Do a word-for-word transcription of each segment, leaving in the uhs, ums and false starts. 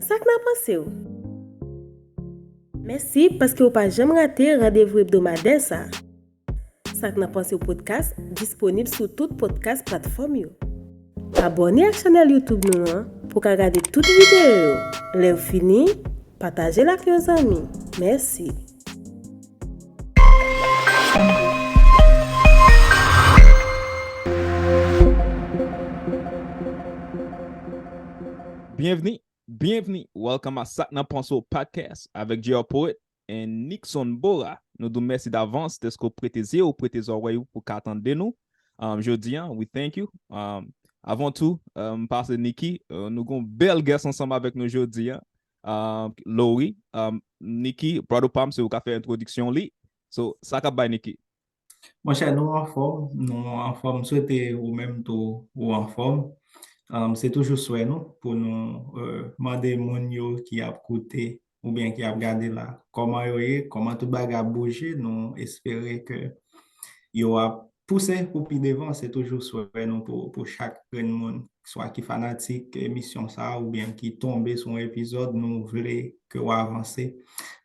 Sa k nan panse w? Mèsi paske w pa janm rate randevou ebdomadè sa. Sa k nan panse w podcast disponib sou tout podcast platfòm yo. Abòne ak chanèl YouTube nou an pou w ka gade tout videyo yo. Lè w fini, pataje l ak yon zanmi. Mèsi. Byenvni, byenvni, welcome a Sa k nan panse w podcast avèk J R Poet and Nixon Bora. Nou di w mèsi davans dèske w prete zye w, prete zòrèy ou pou ka tande nou. Um, jodi a, we thank you. Um, avan tou, um, pase Niki, uh, nou gon bèl guest ansanm avèk nou jodi a. Um, Laurie, um, Niki, brother pa m, se ou ka fè entwodiksyon li. So, sa k ap bay Niki? Monchè, nou anfòm, nou anfòm. M swete ou menm tou ou anfòm. Um, se toujou swè nou pou nou uh, mande moun yo ki ap koute oubyen ki ap gade la kòman yo ye, kòman tout bagay ap bouje. Nou espere ke yo ap pouse pou pi devan. Se toujou swè nou pou, pou chak grenn moun, swa ki fanatik emisyon sa a oubyen ki tonbe sou yon epizòd, nou vle ke w avanse.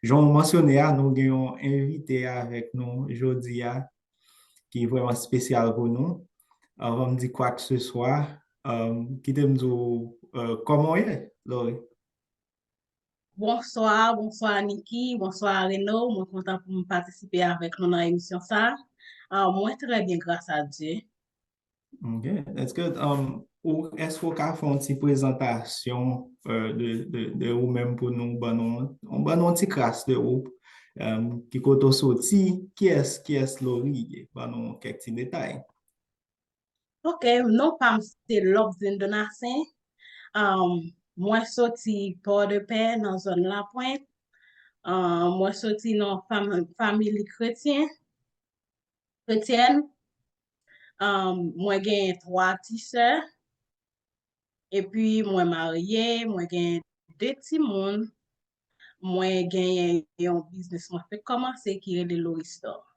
Jan w mansyone a, nou gen yon envite avèk nou jodi a ki vrèman espesyal pou nou. Anvan m di kwakeseswa, um, kite m di w uh, kòman w ye, Laurie? Bonswa, bonswa Niki, bonswa Reno. Mwen kontan pou m patisipe avèk nou nan emisyon sa. Uh, mwen trè byen, gras a Dye. Ok. Èske um, ou èske w ka fè yon ti prezantasyon uh, de, de, de ou menm pou nou ban nou, ban nou yon ti kras de ou, um, ki kote w soti, kiyès kiyès Laurie ye? Ban nou kèk ti detay. Ok, non pa m se Lobzine Donatien. Um, mwen soti Pòdepè nan zòn Lapwent. Um, mwen soti nan fam, famili kretyen, kretyèn. Um, mwen genyen twa ti sè. Epi mwen marye, mwen gen de timoun. Mwen genyen yon biznis mwen fèk kòmanse ki rele Loristore.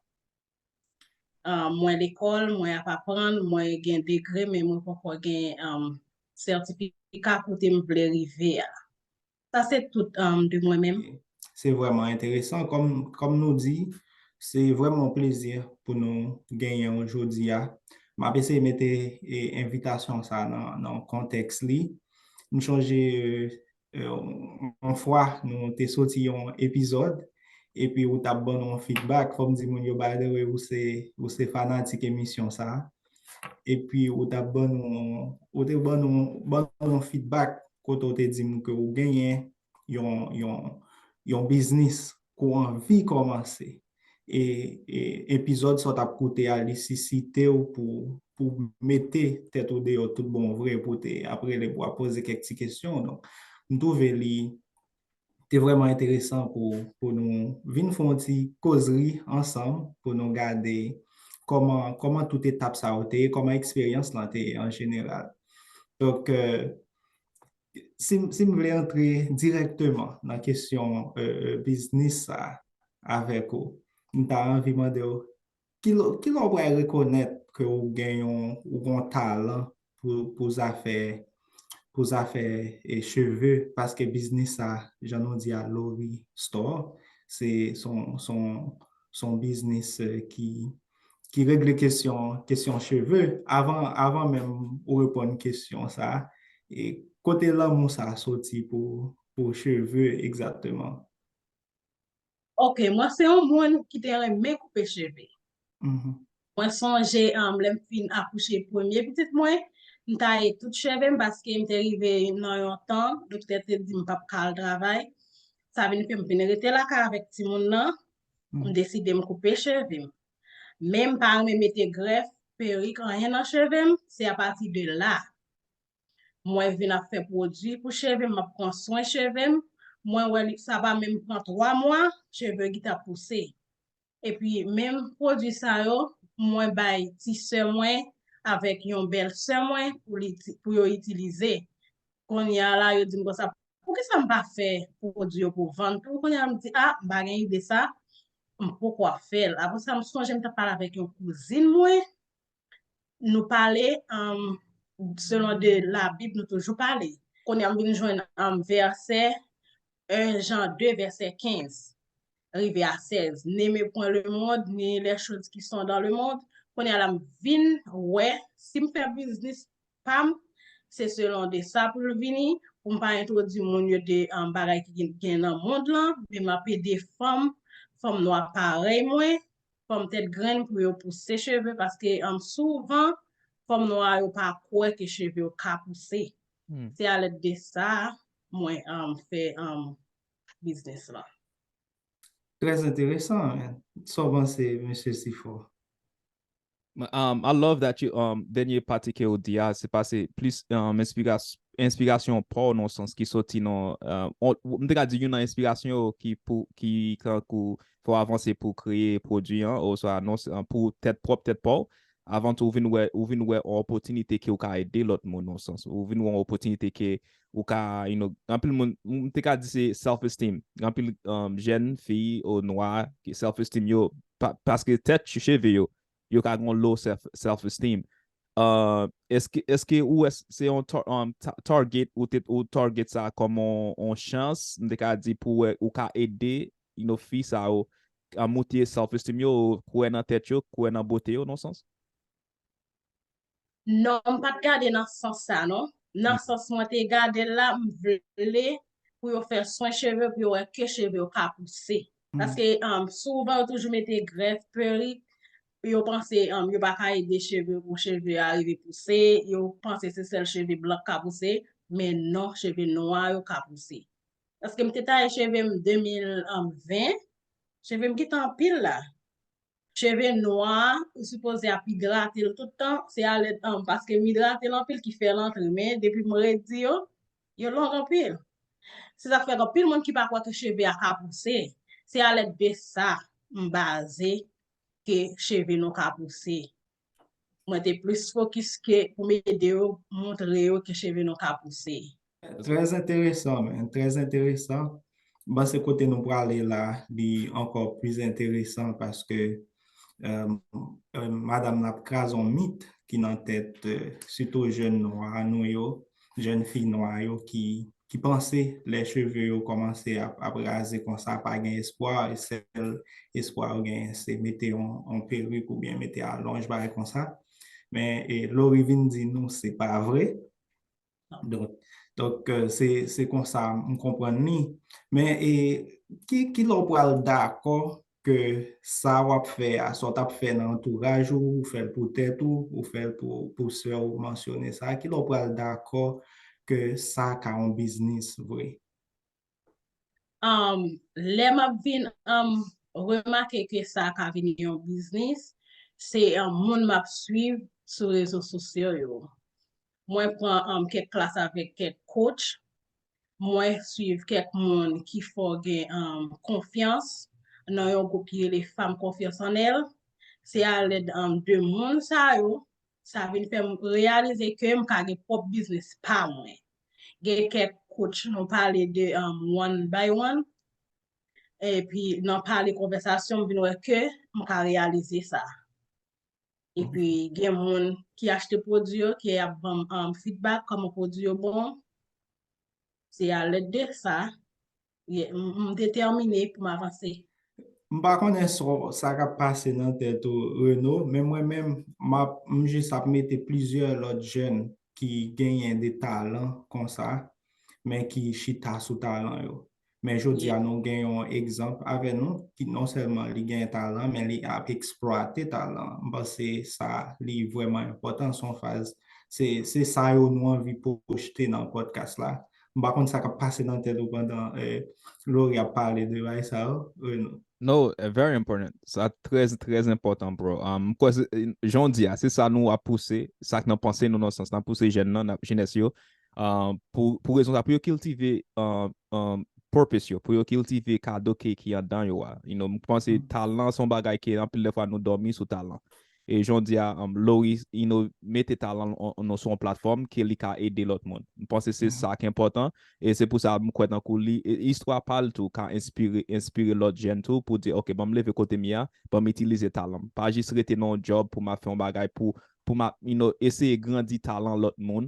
Uh, mwen lekòl, mwen ap aprann, mwen gen degre, men mwen poko gen um, sètifika kote m vle rive a. Sa se tout um, de mwen menm. Se vrèman enteresan. Kòm, kòm nou di, se vrèman yon plezi pou nou genyen w jodi a. M ap eseye mete e, envitasyon sa nan, nan kontèks li. M chonje e, yon fwa nou te soti yon epizòd, epi ou t ap ban nou yon feedback. Fò m di moun yo, by the way, ou se, ou se fanatik emisyon sa. Epi ou t ap ban nou, ou te ban nou, ban nou yon feedback kote ou te di m ke ou genyen yon, yon, yon biznis ke w anvi kòmanse. E, e epizòd sa w t ap koute a, li sisite w pou, pou mete tèt ou deyò tout bon vre, pou te ap rele pou w ap poze kèk ti kesyon. Donk, m twouve li te vrèman enteresan pou, pou nou vin fè yon ti kozri ansanm, pou nou gade kòman, kòman tout etap sa yo te ye, kòman eksperyans lan te ye an jeneral. Donk, euh, si, si m vle antre dirèkteman nan kesyon euh, euh, biznis sa avèk ou, m ta anvi mande w, ki lè, ki lè w pral rekonèt ke ou gen yon, ou gen yon talan pou, pou zafè, pou zafè e cheve, paske biznis sa, jan nou di a, Lori Store, se son, son, son biznis euh, ki, ki regle kesyon, kesyon cheve. Avan, avan menm ou reponn kesyon sa, e kote lanmou sa soti pou, pou cheve egzakteman? Ok, mwen se yon moun ki te renmen koupe cheve. Mwen sonje um, lè m fin akouche premye pitit mwen, m taye tout cheve m paske m te rive nan yon tan, doktè te di m p ap ka al travay. Sa vin fè m vin rete lakay avèk timoun nan, m deside m koupe cheve m. Men m pa renmen mete grèf, perik, anyen nan cheve m, se apati de la mwen vin ap fè pwodui pou cheve m, m ap pran swen cheve m. Mwen wè li sa pa menm pran twa mwa, cheve gentan pouse. Epi menm pwodui sa yo, mwen bay ti sè mwen avèk yon bèl sè mwen pou li pou yo itilize. Kounye a la, yo di m konsa, poukisa m pa fè pwodui yo pou vann tou? Kounye a m di, a, m pa gen ide sa, m poko ap fè l. Apre sa, m sonje m t ap pale avèk yon kouzin mwen, nou pale, um, selon de Labib, nou toujou pale. Kounye a m vin jwenn um, vèsè un Jan de vèsè kenz rive a sèz. N'aimez point le monde, ni les choses qui sont dans le monde. Kounye a la m vin wè, si m fè biznis pa m, se selon de sa pou l vini, pou m pa entwodui moun yo de um, bagay ki gen nan mond lan, men m ap ede fanm, fanm nwa parèy mwen, fanm tèt grenn pou yo pouse cheve, paske um, souvan, fanm nwa yo pa kwè ke cheve yo ka pouse. Hmm. Se alèd de sa, mwen um, fè um, biznis lan. Trè enteresan, men. Sa w panse, mesye Sifò? Um, I love that you, um, dènye pati ke ou di a, se pase plis um, enspirasyon pa w nan sans ki soti nan um, m te ka di youn nan enspirasyon yo ki pou ki tankou fè w avanse pou kreye pwodui an oswa non pou tèt pwòp tèt pa w avan tou ou vin wè ou vin wè yon opòtinite ke ou ka ede lòt moun nan sans ou vin wè yon opòtinite ke ou ka you know anpil moun m te ka di se self esteem anpil um, jèn fi o nwa self esteem yo paske tèt cheve yo yo ka gen low self self esteem uh, eske eske ou wè se yon um, target ou te ou target sa kòm yon chans m te ka di pou wè ou ka ede you know fi sa yo a moute self esteem yo kwè nan tèt yo kwè nan bote yo nan sans Non, m pa t gade nan sans sa non. Nan sans mwen te gade l la, m vle pou yo fè swen cheve pou yo wè ke cheve yo ka pouse. Paske um, souvan yo toujou mete grèf, perik, yo panse um, yo pa ka ede cheve pou cheve a rive pouse, yo panse se sèl cheve blan k ka pouse, men non, cheve nwa yo ka pouse. Paske m te taye cheve m de mil ven, cheve m gentan anpil la. Cheve nwa, ou sipoze ap idrate l tout tan, se alèd an, paske m idrate l anpil ki fè l antre, men depi m redi yo, yo long anpil. Se sa k fè gen anpil moun ki pa kwè ke cheve a ka pouse. Se alèd de sa m baze ke cheve nou ka pouse. Mwen te plis fokis ke pou m ede yo, montre yo ke cheve nou ka pouse. Trè enteresan, men, trè enteresan. M panse kote nou prale la, li ankò pli enteresan paske um, um, madanm nan ap kraze yon mit ki nan tèt uh, sitou jèn nwa nou yo, jèn fi nwa yo ki ki panse lè cheve yo kòmanse ap, ap raze konsa pa gen espwa, sèl espwa yo genyen se mete yon, yon perik oubyen mete alonj bagay konsa. Men e, Lori vin di nou se pa vre. Donk, donk se, se konsa m konprann li. Men e, ki, ki lè w pral dakò ke sa w ap fè a, sa w t ap fè nan antouraj ou, ou fè l pou tèt ou, ou fè l pou, pou sè w mansyone sa, ki lè w pral dakò ke sa ka yon biznis vre? Um, lè m ap vin um, remake ke sa ka vin yon biznis, se um, moun m ap swiv sou rezo sosyo yo. Mwen pran um, kèk klas avèk kèk coach. Mwen swiv kèk moun ki fè w gen um, konfyans nan yon gwoup ki rele Fanm Konfyans an El. Se alèd um, de moun sa yo, sa vin fè m reyalize ke m ka gen pwòp biznis pa mwen. Gen kèk coach nou pale de um, one by one. Epi nan pale konvèsasyon, m vin wè ke m ka reyalize sa. Epi gen moun ki achte pwodui yo, ki ap ban m um, feedback kòman pwodui yo bon. Se alèd de sa, m detèmine pou m avanse. M pa konnen sa k ap pase nan tèt ou, Reno, men mwen menm, m ap, m jis ap mete plizyè lòt jèn ki genyen de talan konsa, men ki chita sou talan yo. Men jodi a nou gen yon egzanp avè nou ki non sèlman li gen talan, men li ap eksplwate talan. M panse sa li vrèman enpòtan, se yon faz, se, se sa yo nou anvi pwojte nan podcast la. M pa konn sa k ap pase nan tèt ou pandan eh, Lori ap pale de bagay sa yo, Reno. No, very important. Sa trè, trè enpòtan, bro. Um, jan w di a, se sa nou ap pouse, sa k nan panse nou nan sans, n ap pouse jèn nan, jenès yo, uh, pou, pou rezon sa, pou yo kiltive uh, um, purpose yo, pou yo kiltive kado ke ki andan yo a. You know, m panse talan se yon bagay ke anpil de fwa nou dòmi sou talan. E jan w di a, um, Lori, you know, mete talan l sou yon platfòm ke li ka ede lòt moun. M panse se sa ki enpòtan. E se pou sa m kwè tankou li, istwa pa l tou ka enspire, enspire lòt jèn tou pou di, ok, ban m leve kote m ye a, ban m itilize talan m. Pa jis rete nan yon djòb pou m ap fè yon bagay pou, pou m ap, you know, eseye grandi talan lòt moun.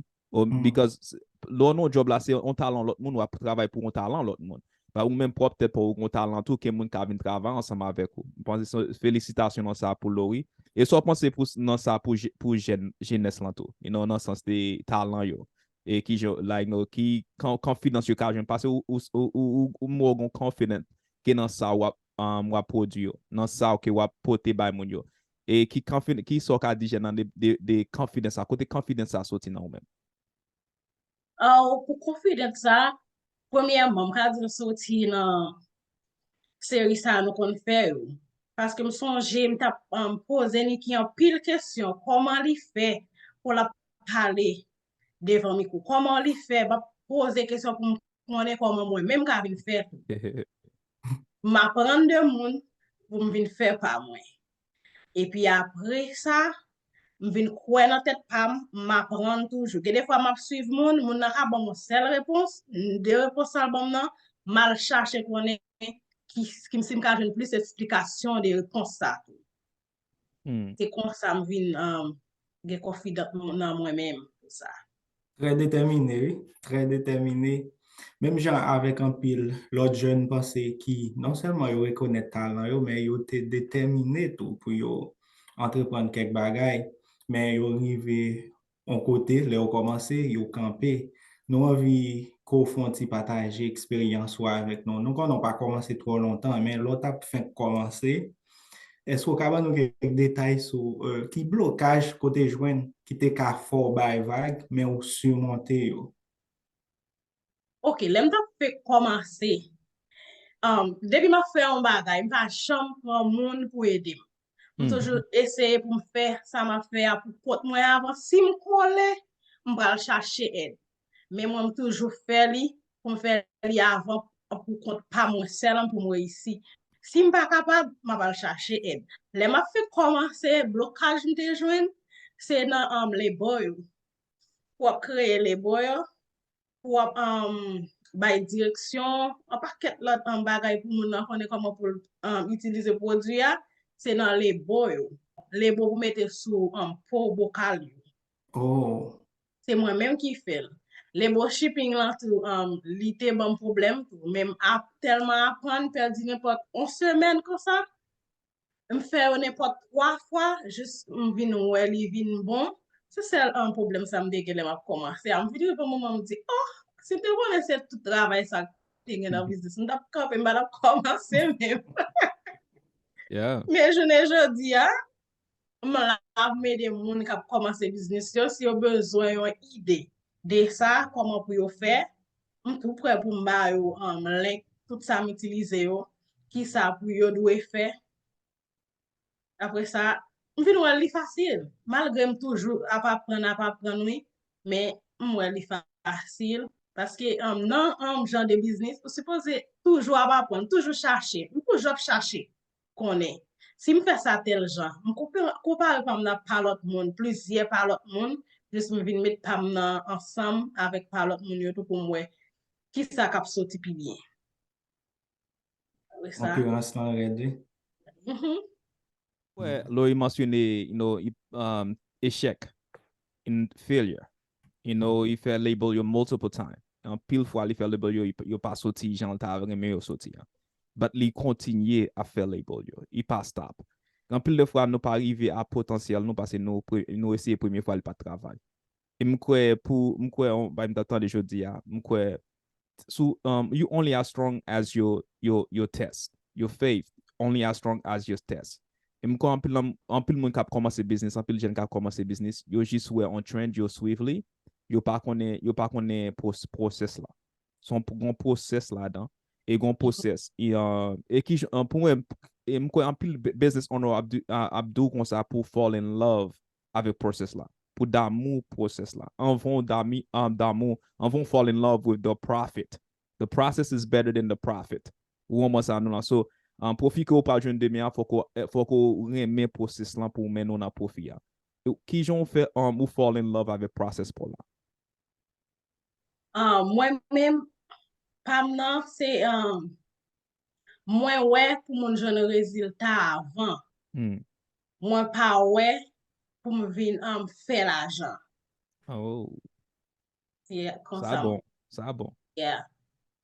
Because lè w nan yon djòb la, se yon talan lòt moun, w ap travay pou yon talan lòt moun. Ba ou menm pwòp tèt pa w, ou gen yon talan tou, ke moun ka vin travay ansanm avèk ou. M panse se felisitasyon nan sa pou Lori. E sa w panse pou, nan sa pou, pou jèn, jenès lan tou. You know, nan sans de talan yo. E ki jan, like, you know, ki konfidans yo ka jwenn. Paske ou, ou, ou, ou, ou, ou confident ke nan sa w ap, um, w ap pwodui yo. Nan sa ke w ap pote bay moun yo. E ki konfidans, ki sa w ka di jèn nan de, de, de konfidans sa? Kote konfidans sa soti nan ou menm? Aw, pou konfidans sa, premyèman, m ka di l soti nan seri sa nou konn fè yo. Paske m sonje m t ap um, poze Niki anpil kesyon. Kòman li fè pou l ap pale devan mikwo? Kòman li fè? M ap poze kesyon pou m konnen kòman mwen menm ka vin fè tou. M aprann de moun pou m vin fè pa mwen. Epi apre sa, m vin kwè nan tèt pa m, m aprann toujou. Gen de fwa m ap swiv moun, moun nan ka ban m yon sèl repons, de repons sa l ban m nan, m al chache konnen ki, ki si m ka jwenn plis eksplikasyon de repons sa tou. Se konsa m vin um, gen konfidans nan mwen menm pou sa. Trè detèmine, wi. Trè detèmine. Menm jan avèk anpil lòt jèn panse ki non sèlman yo rekonèt talan yo, men yo te detèmine tou pou yo antreprann kèk bagay, men yo rive yon kote, lè yo kòmanse, yo kanpe. Nou anvi ke w fè yon ti pataje eksperyans ou avèk nou. Nou konnen w pa kòmanse twò lontan, men lè w t ap fenk kòmanse, èske w ka ban nou kèk detay sou ki blokaj ke w te jwenn ki te ka fè w bay vag, men ou simonte yo? Ok, lè m t ap fenk kòmanse, um, depi m ap fè yon bagay, m pa janm pran moun pou ede m. M toujou eseye pou m fè sa m ap fè a pou kont mwen avan. Si m kole, m pral chache èd. Men mwen, m toujou fè li pou m fè li avan pou kont pa mwen sèlman pou m reyisi. Si m pa kapab, m ap al chache èd. Lè m ap fenk kòmanse, blokaj m te jwenn, se nan um, label yo. Pou w ap kreye label yo, pou w ap um, bay direksyon, yon pakèt lòt um, bagay pou moun nan konnen kòman pou l um, itilize pwodui a, se nan label yo. Label pou mete sou um, po bokal yo. Oh. Se mwen menm ki fè l. Label shipping lan tou, um, li te ban m pwoblèm tou. Men m ap tèlman aprann, pèdi nenpòt yon semèn konsa. M fè yo nenpòt twa fwa, jis m vin wè li vin bon. Se sèl um, pwoblèm sa m te gen lè m ap kòmanse a. M vin rive yon moman m di, oh, si m te konnen se tout travay sa k te gen nan biznis, m t ap kanpe, m pa t ap kòmanse menm. Men jounen jodi a, m la pou m ede moun k ap kòmanse biznis yo, si yo bezwen yon ide de sa, kòman pou yo fè, m tou prè pou m ba yo um, link, tout sa m itilize yo, kisa pou yo dwe fè. Apre sa, m vin wè li fasil. Malgre m toujou ap aprann, ap aprann, wi, men m wè li fasil. Paske um, nan um, jan de biznis, ou sipoze toujou ap aprann, toujou chache. M toujou ap chache konnen. Si m fè sa tèl jan, m konpare pa m nan pa lòt moun, plizyè pa lòt moun, jis m vin met pa m nan ansanm avèk pa lòt moun yo tou pou m wè kisa k ap soti pi byen. Konkirans lan rèd, wi. Mhm. Wè, Lori mansyone, you know, um, echèk, and failure. You know, li fè label yo multiple time. Anpil fwa, li fè label yo, yo pa soti jan l ta renmen yo soti an. But li kontinye ap fè label yo. Li pa stop. Anpil de fwa, nou pa rive a potansyèl nou paske nou, nou eseye premye fwa, li pa t travay. E m kwè pou, m kwè, yon bagay m t ap tande jodi a, m kwè, sou, um, you only as strong as your, your, your test. Your faith only as strong as your test. E m kwè anpil, anpil moun k ap kòmanse biznis, anpil jèn k ap kòmanse biznis, yo jis wè yon trend, yo swiv li, yo pa konnen, yo pa konnen pwosès la. Se yon pwosès ladan. E gon pwosès. E, uh, e ki, uh, pou mwen, e m kwè anpil business owner ap di w konsa pou fall in love avèk pwosès la. Pou damou pwosès la. Anvan w damou, anvan w fall in love with the profit. The process is better than the profit. Ou konprann sa nou la. So, um, pwofi ke w pral jwenn demen an, fòk ou, fòk ou renmen pwosès lan pou w mennen w nan pwofi a. Ki jan w fè, um, ou fall in love avèk process pa w la? Ah, mwen menm, pa m nan, se, um, mwen wè pou moun jwenn rezilta avan. Mwen pa wè pou m vin, um, fè lajan. Oh. Se konsa. Sa bon, sa bon. Yeah.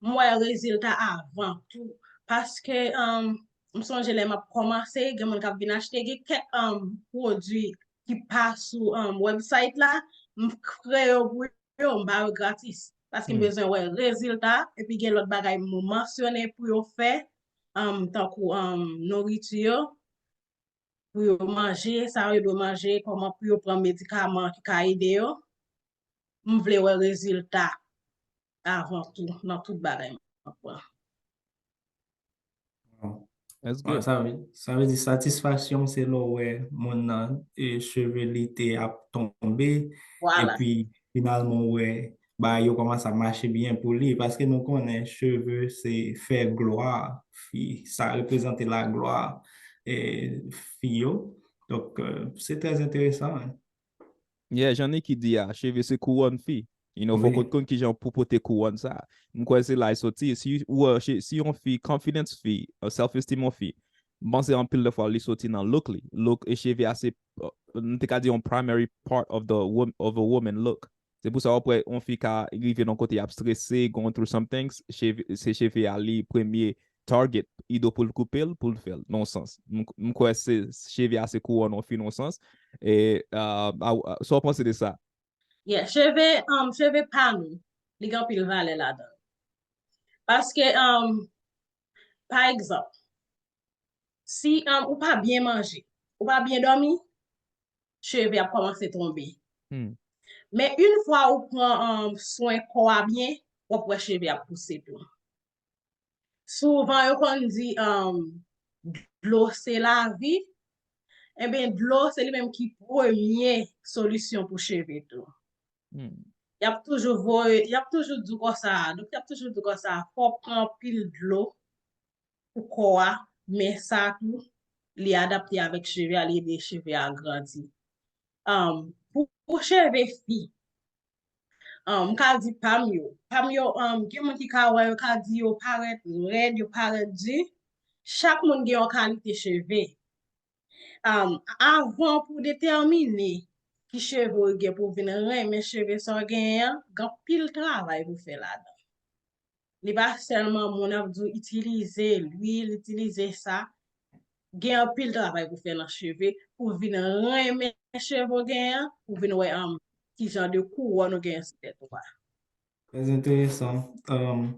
M wè rezilta avan tou. Paske, um, m sonje lè m ap kòmanse, gen moun k ap vin achte, gen kèk, um, pwodui ki pa sou, um, website la, m kreye yo pou yo, m ba yo gratis. Paske m bezwen wè rezilta, epi gen lòt bagay m mansyone pou yo fè, um, tankou, um, nouriti yo, pou yo manje, sa yo dwe manje, kòman pou yo pran medikaman ki ka ede yo. M vle wè rezilta avan tou nan tout bagay m ap pran. That's good. Sa vle, sa vle di satisfaksyon se lè w wè moun nan e cheve li te ap tonbe, epi finalman w wè bagay yo kòmanse ap mache byen pou li, paske nou konnen cheve se fè glwa fi, sa reprezante laglwa e fi yo. Donk, euh, se trè enteresan. Yeah, jan Nicky di a, cheve se kouwòn fi. You know, fòk ou konn kijan pou pote kouwòn sa. M kwè se la e soti. Si ou wè, si yon fi, confidence fi, self esteem yon fi, m panse anpil de fwa li soti nan look li. Look e cheve a se, m te ka di yon primary part of the of a woman look. Se pou sa w ap wè yon fi ka rive nan kote y ap strese, going through some things, se cheve a li premye target, ido pou l koupe l, pou l fè l, nan yon sans. M kwè se cheve a se kouwòn yon fi nan yon sans. E sa w panse de sa? Yeah, cheve, um, cheve pa nou, li gen anpil valè ladan l. Paske, um, pa egzanp, si, um, ou pa byen manje, ou pa byen dòmi, cheve ap kòmanse tonbe. Men yon fwa ou pran, um, swen kò a byen, w ap wè cheve ap pouse tou. Souvan yo konn di, um, dlo se lavi. Enben, dlo se li menm ki premye solisyon pou cheve tou. Y ap toujou voye, y ap toujou di w konsa, doktè ap toujou di w konsa, fò w pran anpil dlo pou kò a, men sa tou, li adapte avèk cheve a, li ede cheve a grandi. Um, pou, pou cheve fi, um, m ka di pa m yo. Pa m yo, um, gen moun ki ka wè, yo ka di yo parèt rèd, yo parèt di. Chak moun gen yon kalite cheve. Um, avan pou detèmine ki cheve w gen pou w vin renmen cheve sa w genyen an, gen anpil travay pou fè ladan. Li pa sèlman moun ap di w itilize lwil, itilize sa. Gen anpil travay pou fè nan cheve, pou vin renmen cheve w genyen an, pou vin wè, um, ki jan de kouwòn ou genyen sou tèt ou a. Trè enteresan. Um,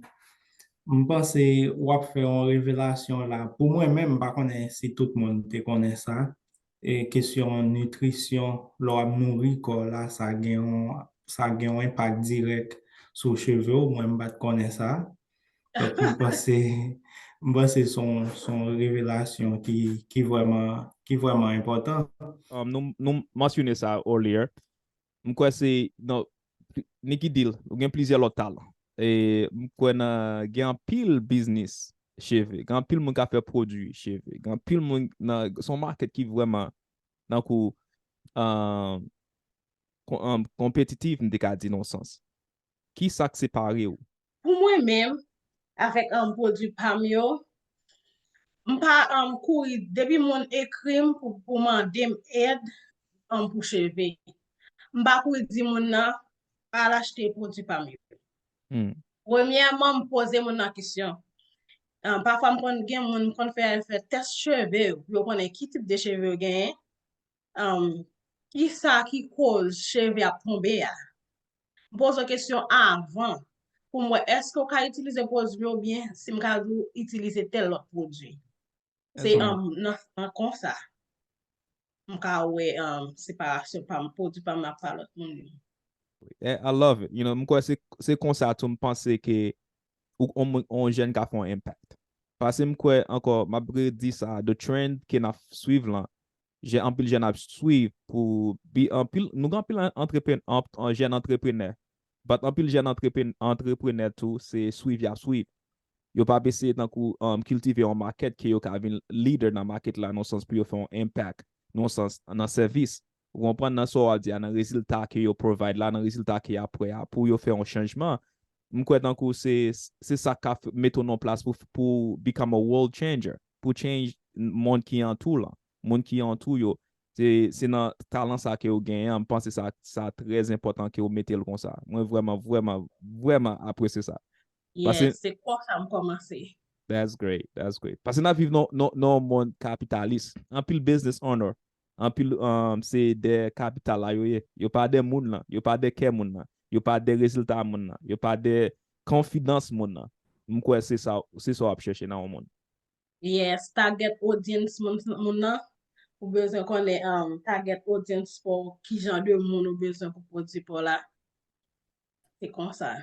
m panse w ap fè yon revelasyon la. Pou mwen menm, m pa konnen si tout moun te konnen sa. E kesyon nitrisyon, lè w ap nouri kò w la, sa gen yon, sa gen yon enpak dirèk sou cheve w. Mwen, m pa t konnen sa. Donk, m panse, m panse se yon, se yon revelasyon ki, ki vrèman, ki vrèman enpòtan. Um, nou, nou mansyone sa earlier. M kwè se, non, Nicky Deal, ou gen plizyè lòt talan. E m kwè nan gen anpil biznis cheve, gen anpil moun ka fè pwodui cheve, gen anpil moun nan, se yon market ki vrèman nan kou, um, konpetitif, m te ka di nan yon sans. Kisa k separe w? Pou mwen menm, avèk, um, pwodui pa m yo, m pa, um, kouri, depi moun ekri m pou, pou mande m èd, um, pou cheve, m pa kouri di moun nan al achte pwodui pa m yo. Premyèman, m poze moun nan kesyon. Um, pafwa m konn gen moun m konn fè, fè tès cheve yo pou yo konnen ki tip de cheve yo genyen. Um, kisa ki koz cheve ap tonbe a? M poze w kesyon avan pou m wè èske w ka itilize pwodui yo oubyen si m ka di w itilize tèl lòt pwodui. Se, um, nan, nan konsa m ka wè, um, separasyon pa m, pwodui pa m ak pa lòt moun yo. I love it. You know, m kwè se, se konsa tou m panse ke ou, on, on jèn ka fè yon impact. Paske m kwè ankò, m ap redi sa, the trend ke n ap swiv lan, jè, anpil jèn ap swiv pou bi, anpil, nou gen anpil antreprenè, jèn antreprenè, but anpil jèn antreprenè tou se swiv y ap swiv. Yo p ap eseye tankou, um, kiltive yon market ke yo ka vin leader nan market la nan sans pou yo fè yon impact nan sans, nan sèvis. Ou konprann nan sa w ap di a, nan rezilta ke yo provide la, nan rezilta ke y ap wè a, pou yo fè yon chanjman. M kwè tankou se, se sa k ka mete w nan plas pou, pou become a world changer, pou change moun ki antou w lan, moun ki antou w yo. Se, se nan talan sa ke ou genyen an, m panse sa, sa trè enpòtan ke ou mete l konsa. Mwen vrèman, vrèman, vrèman apresye sa. Pase- Yes, se konsa m kòmanse. That's great, that's great. Pase n ap viv nan, nan, nan yon mond kapitalis. Anpil business owner, anpil um, se de kapital la yo ye. Yo pa de moun lan, yo pa de kè moun lan, yo pa de rezilta moun lan, yo pa de konfidans moun lan. M kwè se sa, se sa w ap chèche nan yon moun. Yes, target audience moun, moun nan. Ou bezwen konnen um, target audience pou ki jan de moun ou bezwen pou pwodui pou la. Se konsa.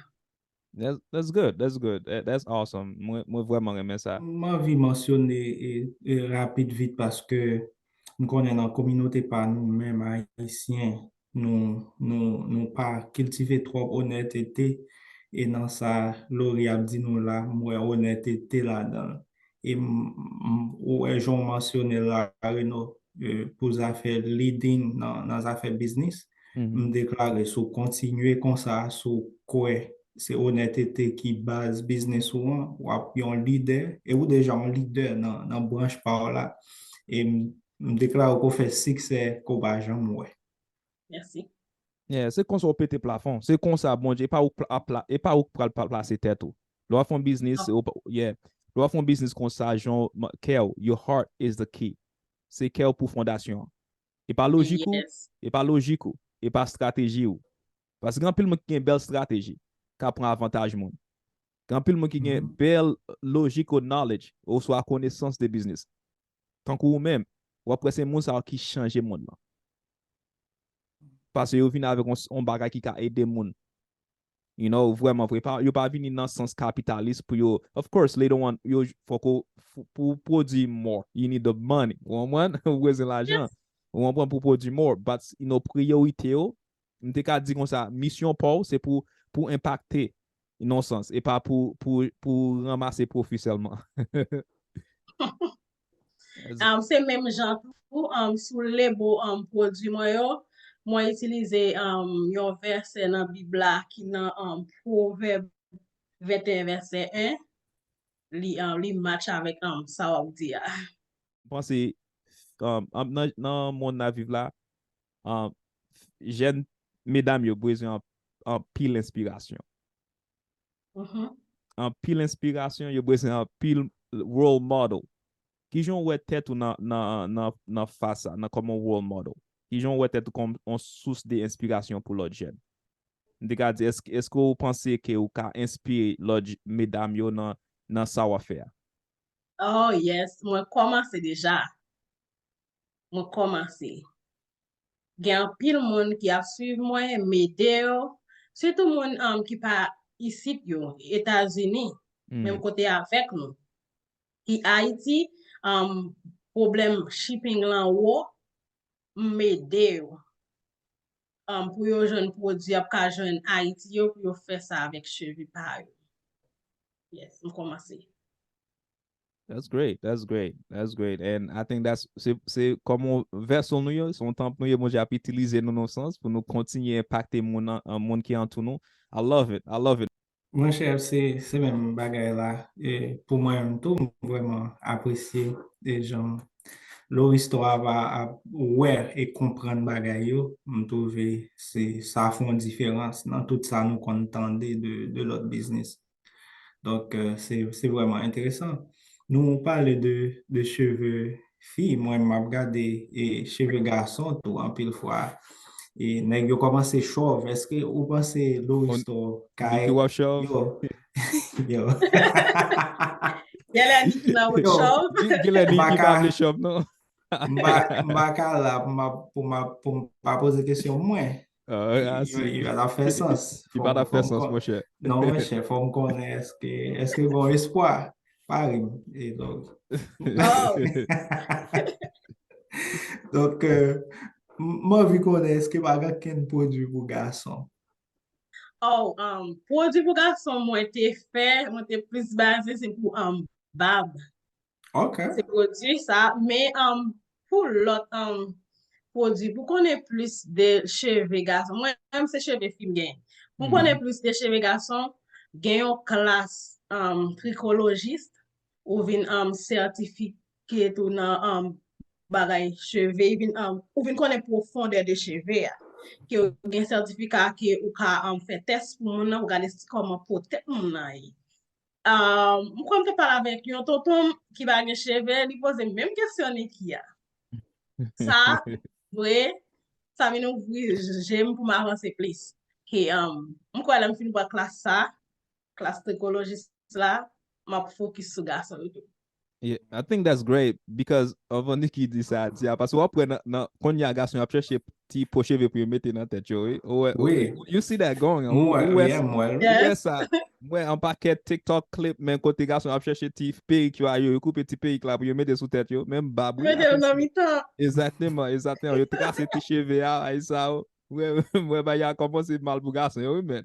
That's, that's good, that's good, that- that's awesome. Mwen, mwen vrèman renmen sa. M anvi mansyone e, e rapid vit paske m konnen nan kominote pa nou menm Ayisyen, nou, nou, nou pa kiltive twòp onètete e nan sa Lori ap di nou la, m wè onètete ladan l. E m, m, ou wè jan w mansyone la, Reno, e, pou zafè leading nan, nan zafè biznis, Mhm. m deklare si w kontinye konsa, si w kwè se onètete ki baz biznis ou an, w ap yon lidè, e ou deja yon lidè nan, nan branch pa w la. E m, m deklare ke w fè siksè ke w pa janm wè. Mèsi. Yeah, se konsa w pete plafon. Se konsa Bondye, e pa ou k pla- ap pla- e pa ou k pral pa- plase tèt ou. Lè w ap fè yon biznis, se ou pa- yeah. Lè w ap fè yon biznis konsa, jan w- kè w, your heart is the key. Se kè w pou fondasyon an. E pa lojik ou, Yes. e pa lojik ou, e pa estrateji ou. Paske gen anpil moun ki gen bèl estrateji, ka pran avantaj moun. Gen anpil moun ki gen Mhm. bèl logical knowledge, oswa konesans de biznis. Tankou ou menm, w ap wè se moun sa yo ki chanje mond lan. Paske yo vin avèk yon, yon bagay ki ka ede moun. You know, vrèman vre. Pa, yo pa vini nan sans kapitalis pou yo. Of course, later on, yo fòk ou, pou, pou pwodui more, you need the money. Ou konprann? Ou bezwen lajan. Yes. Ou konprann, pou pwodui more. But, you know, priyorite yo, m te ka di konsa, misyon pa w, se pou, pou enpakte, nan sans, e pa pou, pou, pou ranmase pwofi sèlman. Um, se menm jan tou, um, sou lebo um, pwodui mwen yo, mwen itilize um, yon vèsè nan Bib la ki nan um, Pwovèb venteyen vèsè en, li, um, li match avèk um, sa w ap di a. M panse um, um, nan, nan mond n ap viv la, um, jèn medam yo bezwen an- anpil enspirasyon. Mhm. Anpil enspirasyon, yo bezwen anpil role model. Kijan w wè tèt ou nan, nan, nan, nan faz sa, nan kòman role model? Kijan w wè tèt ou kòm yon sous de enspirasyon pou lòt jèn? M te ka di, èske, èske w panse ke ou ka enspire lòt j- medam yo nan, nan sa w ap fè a? Oh yes, mwen kòmanse deja. Mwen kòmanse. Gen anpil moun ki ap swiv mwen, m ede yo. Sitou moun um, ki pa isit yo, Etazini, menm Hmm. kote avèk nou. Ki Ayiti, um, pwoblèm shipping lan wo, m ede yo. Um, pou yo jwenn pwodui y ap ka jwenn Ayiti yo, pou yo fè sa avèk cheve pa yo. Yes, m kòmanse. That's great. That's great. That's great. And I think that's se, se kòman vèso nou yo, se yon tanp nou yo, Bondye ap itilize nou nan sans pou nou kontinye enpakte moun an, an moun ki antou nou. I love it. I love it. Monchè, se, se menm bagay la. E pou mwen menm tou, m vrèman apresye e jan Loris to ap, ap wè e konprann bagay yo. M twouve se sa fè yon diferans nan tout sa nou konn tande de, de lòt biznis. Donk, euh, se, se vrèman enteresan. Nou pale de, de cheve fi, mwen m ap gade e cheve gason tou anpil fwa. E nèg yo kòmanse chòv. Èske ou panse Loris to ka Niki w ap chòv? Yo. Yo. Genlè Niki nan wout Yo. chòv. Genlè Niki pa Baka- vle chòv, non. M pa, m pa ka la pou m ap, pou m ap, pou m pa poze kesyon mwen. Ah, I Yo, see. yo pa ta fè sans. Li pa ta fè sans, monchè. Non, monchè, fò m konnen èske, èske gen espwa. Pa ri m. E donk, Oh, donk euh, m m anvi konnen èske pa gen kenn pwodui pou gason. Oh, um, pwodui pou gason mwen te fè, mwen te plis baze se pou um, bab. Ok. Se pwodui sa, men um, pou lòt um, pwodui, pou konnen plis de cheve gason, mwen menm se cheve fi m genyen. Pou konnen plis de cheve gason, gen yon klas um, trikolojis, ou vin um, sètifike tou nan um, bagay cheve, ou vin, um, ou vin konnen pwofondè de cheve a. Ke ou gen sètifika ke ou ka, um, fè tès pou moun nan, pou gade si kòman po tèt moun nan ye. Um, m kwè m te pale avèk yon tonton ki pa gen cheve, li poze m menm kesyon Niki a. Sa, vre, sa vin ouvri je m pou m avanse plis. Ke, um, m kwè lè m fin pran klas sa, klas trikolojis la, m ap fokis sou gason yo tou. Yeah, I think that's great because anvan Niki di sa, di a, paske w ap wè nan, nan kounye a gason yo ap chèche ti po cheve pou yo mete nan tèt yo, wi. Ou wè, ou- Wi. you see that going on. Mwen Ou wè, ou wè yeah, mwen wè l. ou wè sa. Mwen an pakèt TikTok clip, men kote gason ap chèche ti perik yo a yo, yo koupe ti perik la pou yo mete sou tèt yo, menm bab wi. Mete yo nan mitan. Exactement, exactement. Yo trase ti cheve a, ay sa. Ou wè, ou wè bagay a kòmanse mal pou gason yo, wi, men.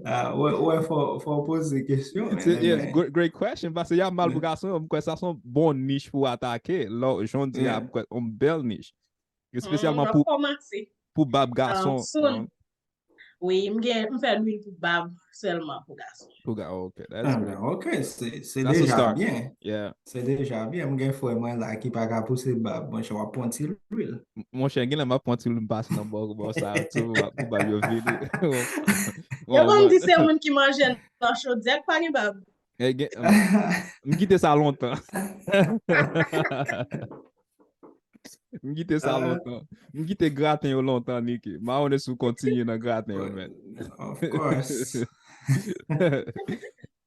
Ah, wè, wè, fò, fò poze kesyon. It's a, yeah, great, great question. Paske y a mal pou gason yo, m kwè sa se yon bon nich pou atake. Lò, jan w di a, Yeah. m kwè yon bèl nich. Espesyalman M ap pou, kòmanse. Pou bab gason. Soon. Wi, m gen, m fè lwil pou bab sèlman pou gason. Pou ga, ok. Ah, ben, ok, se se That's a deja start. Byen. Yeah. Se deja byen. M gen frè mwen la ki pa ka pouse bab. Mwen, chè, w ap pran ti lwil. Monchè, gen lè m ap pran ti lwil m pase nan bò, bò sa, tou, pou bab yo vini. Yo konn di se moun ki manje nan chodyè k pa gen bab. Eh, gen- m kite sa lontan. M kite sa Ah. Lontan. M kite graten yo lontan, Niki. M a wonde si w kontinye nan graten yo, man. Of course.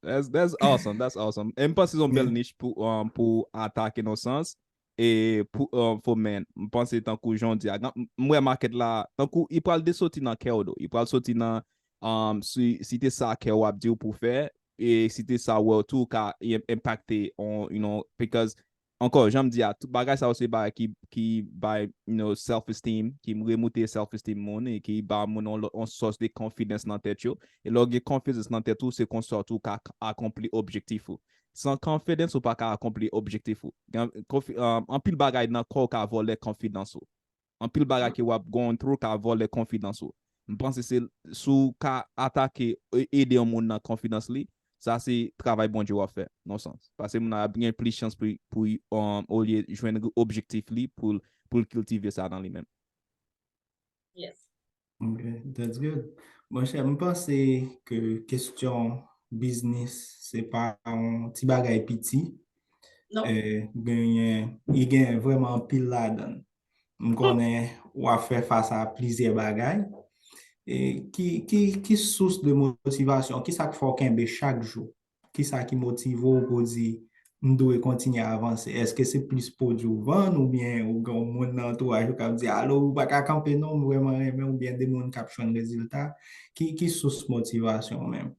That's, that's awesome, that's awesome. E m panse se yon bèl Yeah. nich pou, um, pou atake nan sans. E pou, um, for men, m panse tankou jan w di a, m m wè market la, tankou li pral desoti nan kè w do. Li pral soti nan, um, si, si te sa kè w ap di w pou fè, e si te sa wè w tou ka im- impakte on, you know, because ankò, jan m di a, tout bagay sa yo se bagay ki, ki bay, you know, self esteem, ki remoute self esteem moun e ki ba moun on, on sòs de confidence nan tèt yo. E lè w gen confidence nan tèt ou, se konsa tou ka akonpli objektif ou. San confidence, ou pa ka akonpli objektif ou. Gen confi- um, anpil bagay nan kò w ka vòlè confidence ou. Anpil bagay ke w ap going through ka vòlè confidence ou. M panse se si w ka atake, e- ede yon moun nan confidence li, sa se travay Bondye w ap fè, nan sans. Paske moun nan ap gen plis chans pou, pou um, olye jwenn objektif li pou, pou l kiltive sa nan li menm. Yes. Ok, that's good. Monchè, m panse ke kesyon biznis, se pa yon ti bagay piti. Non. Eh, genyen, li gen vrèman anpil ladan l. M konnen w ap fè fas a plizyè bagay. E ki, ki, ki sous de motivasyon? Ki sa k fè w kenbe chak jou? Ki sa ki motive w pou di, "M dwe kontinye avanse"? Èske se plis pwodui w vann oubyen ou gen yon moun nan antouraj ou k ap di, "Alo, ou pa ka kanpe non, m vrèman renmen"? Oubyen de moun k ap jwenn rezilta? Ki, ki sous motivasyon w menm?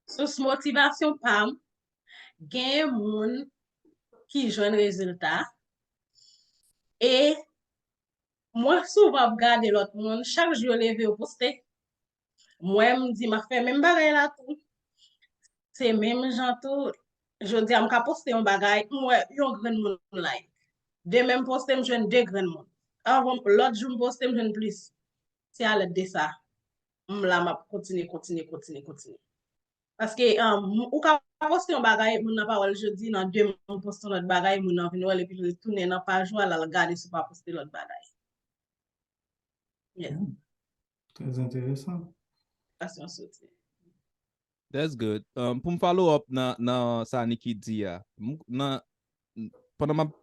Sous motivasyon pa m, gen moun ki jwenn rezilta. E mwen souvan ap gade lòt moun, chak jou yo leve yo poste. Mwen, m di m ap fè menm bagay la tou. Se menm jan tou, jodi a m ka poste yon bagay, m wè yon grenn moun like. Demen m poste, m jwenn de grenn moun. Avan, lòt jou m poste, m jwenn plis. Se alèd de sa. M la, m ap kontinye, kontinye, kontinye, kontinye. Paske, um, ou ka poste yon bagay, moun nan pa wè l jodi, nan demen ou poste yon lòt bagay, moun nan vin wè l, epi l retounen nan paj ou a, l al gade si w pa poste lòt bagay. Yeah. Trè enteresan. Pasyon soti. That's good. Um, pou m follow up nan, nan sa Niki di a, m- nan, pandan m ap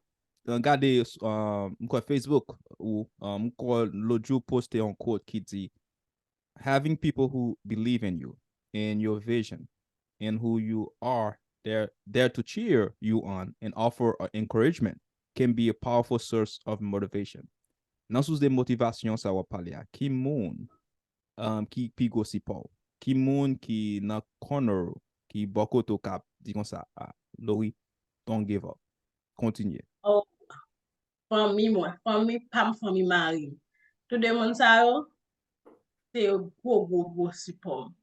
uh, gade, um, m kwè Facebook ou, um, m kwè lòt jou poste yon quote ki di, "Having people who believe in you, in your vision, and who you are, there, there to cheer you on and offer uh, encouragement can be a powerful source of motivation." Nan sous de motivasyon sa w ap pale a, ki moun um, ki pi gwo sipò w? Ki moun ki nan corner ou, ki bò kote w k ap di konsa, "Ah, Lori, don't give up. Kontinye." Oh, fanmi mwen, fanmi pa m, fanmi mari m. Tou de moun sa yo, se yo gwo, gwo, gwo sipò m.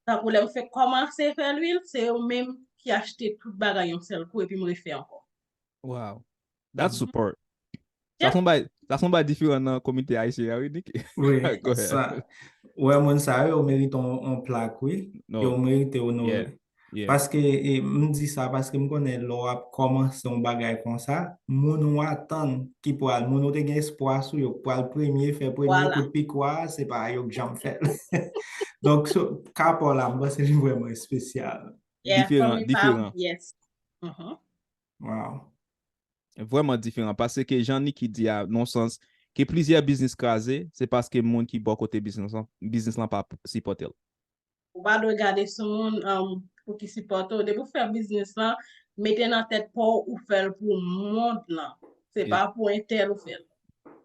Tankou lè m fèk kòmanse fè lwil, se yo menm ki achte tout bagay yon sèl kou epi m refè ankò. Wow. That's Mhm. Support. Yeah. Sa son bay, sa son bay diferan nan komite ayisyen a, wi, Niki. Wi, Go ahead. Sa, wè, moun sa yo, yo merite yon, yon plak, wi. No. Yo merite onore. Yeah. Yeah. Paske, e, m di sa paske m konnen lè w ap kòmanse yon bagay konsa, moun ou atann ki pral, moun ou te gen espwa sou yo, pral premye, fè premye kout pikwa, se pa yo k janm fè l. Donk, so, ka pa w la, m panse li vrèman espesyal. Yeah, diferan, diferan. Yes. Mhm. Wow. Vrèman diferan. Paske jan Niki di a, nan sans, ke plizyè biznis kraze, se paske moun ki bò kote biznis lan, biznis lan pa sipòte l. Ou pa dwe gade sou moun, um, pou ki sipòte w. Depi w fè biznis lan, mete nan tèt pa w ou fè l pou mond lan. Se pa pou entèl ou fè l.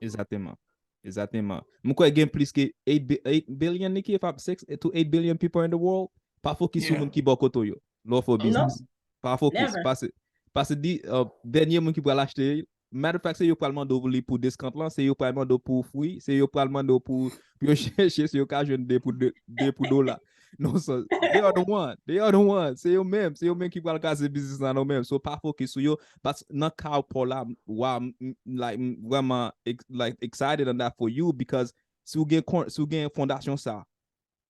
Egzakteman. Egzakteman. M kwè gen plis ke eight bi-, eight billion, Niki, if I'm six to eight billion people in the world. Pa fokis sou moun ki bò kote w yo. Lè w fè biznis. Pa fokis. Pase, pase di, uh, dènye moun ki pral achte. Matter of fact, se yo pral mande w li pou diskant lan, se yo pral mande w pou fwi, se yo pral mande w pou, pou yo chèche, se yo ka jwenn de pou de, de pou dola. Non, so, they are the one. They are the one. Se yo menm. Se yo menm ki pral kraze biznis la, non menm. So, pa fokis sou yo. Pas nan ka w pa w la, wa, m, m, like, m vrèman ex-, like, excited on that for you because si w gen kon-, si w gen fondasyon sa,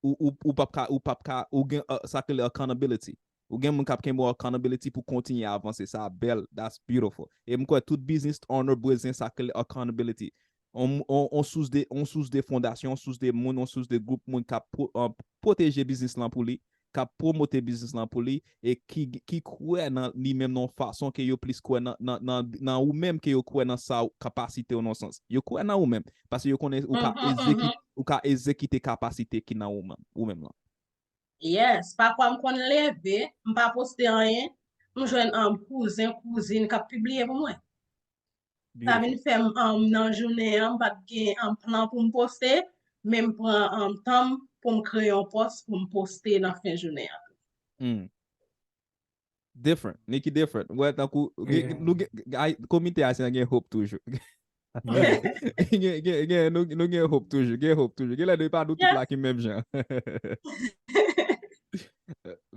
ou, ou, ou p ap ka, ou p ap ka, ou gen, uh, sa k rele accountability. Ou gen moun k ap kenbe w accountability pou kontinye avanse. Sa bèl. That's beautiful. E m kwè tout business owner bezwen sa k rele accountability. On, on, on sous de, on sous de fondasyon, on sous de moun, on sous de gwoup moun k ap pro-, uh, pwoteje biznis lan pou li, k ap pwomote biznis lan pou li, e ki, ki kwè nan li menm nan yon fason ke yo plis kwè nan, nan, nan, nan ou menm ke yo kwè nan sa w, kapasite w nan yon sans. Yo kwè nan ou menm, paske yo konnen ou ka egzeki-, ou ka egzekite kapasite ki nan ou menm, ou menm lan. Yes, pafwa m konn leve, m pa poste anyen, m jwenn, um, kouzen, kouzin k ap pibliye pou mwen. Sa vin fè m, um, nan jounen an, m pa t gen, um, plan pou m poste, men m pran, um, tan m pou m kreye yon pòs pou m poste nan fen jounen an. Hmm. Different. Niki different. Wè, tankou, gen, yeah, nou gen, ay, komite ayisyen an gen hope toujou. Gen, gen, gen, nou, nou gen hope toujou, gen hope toujou. Gen lè nou pa nou tout la ki menm jan.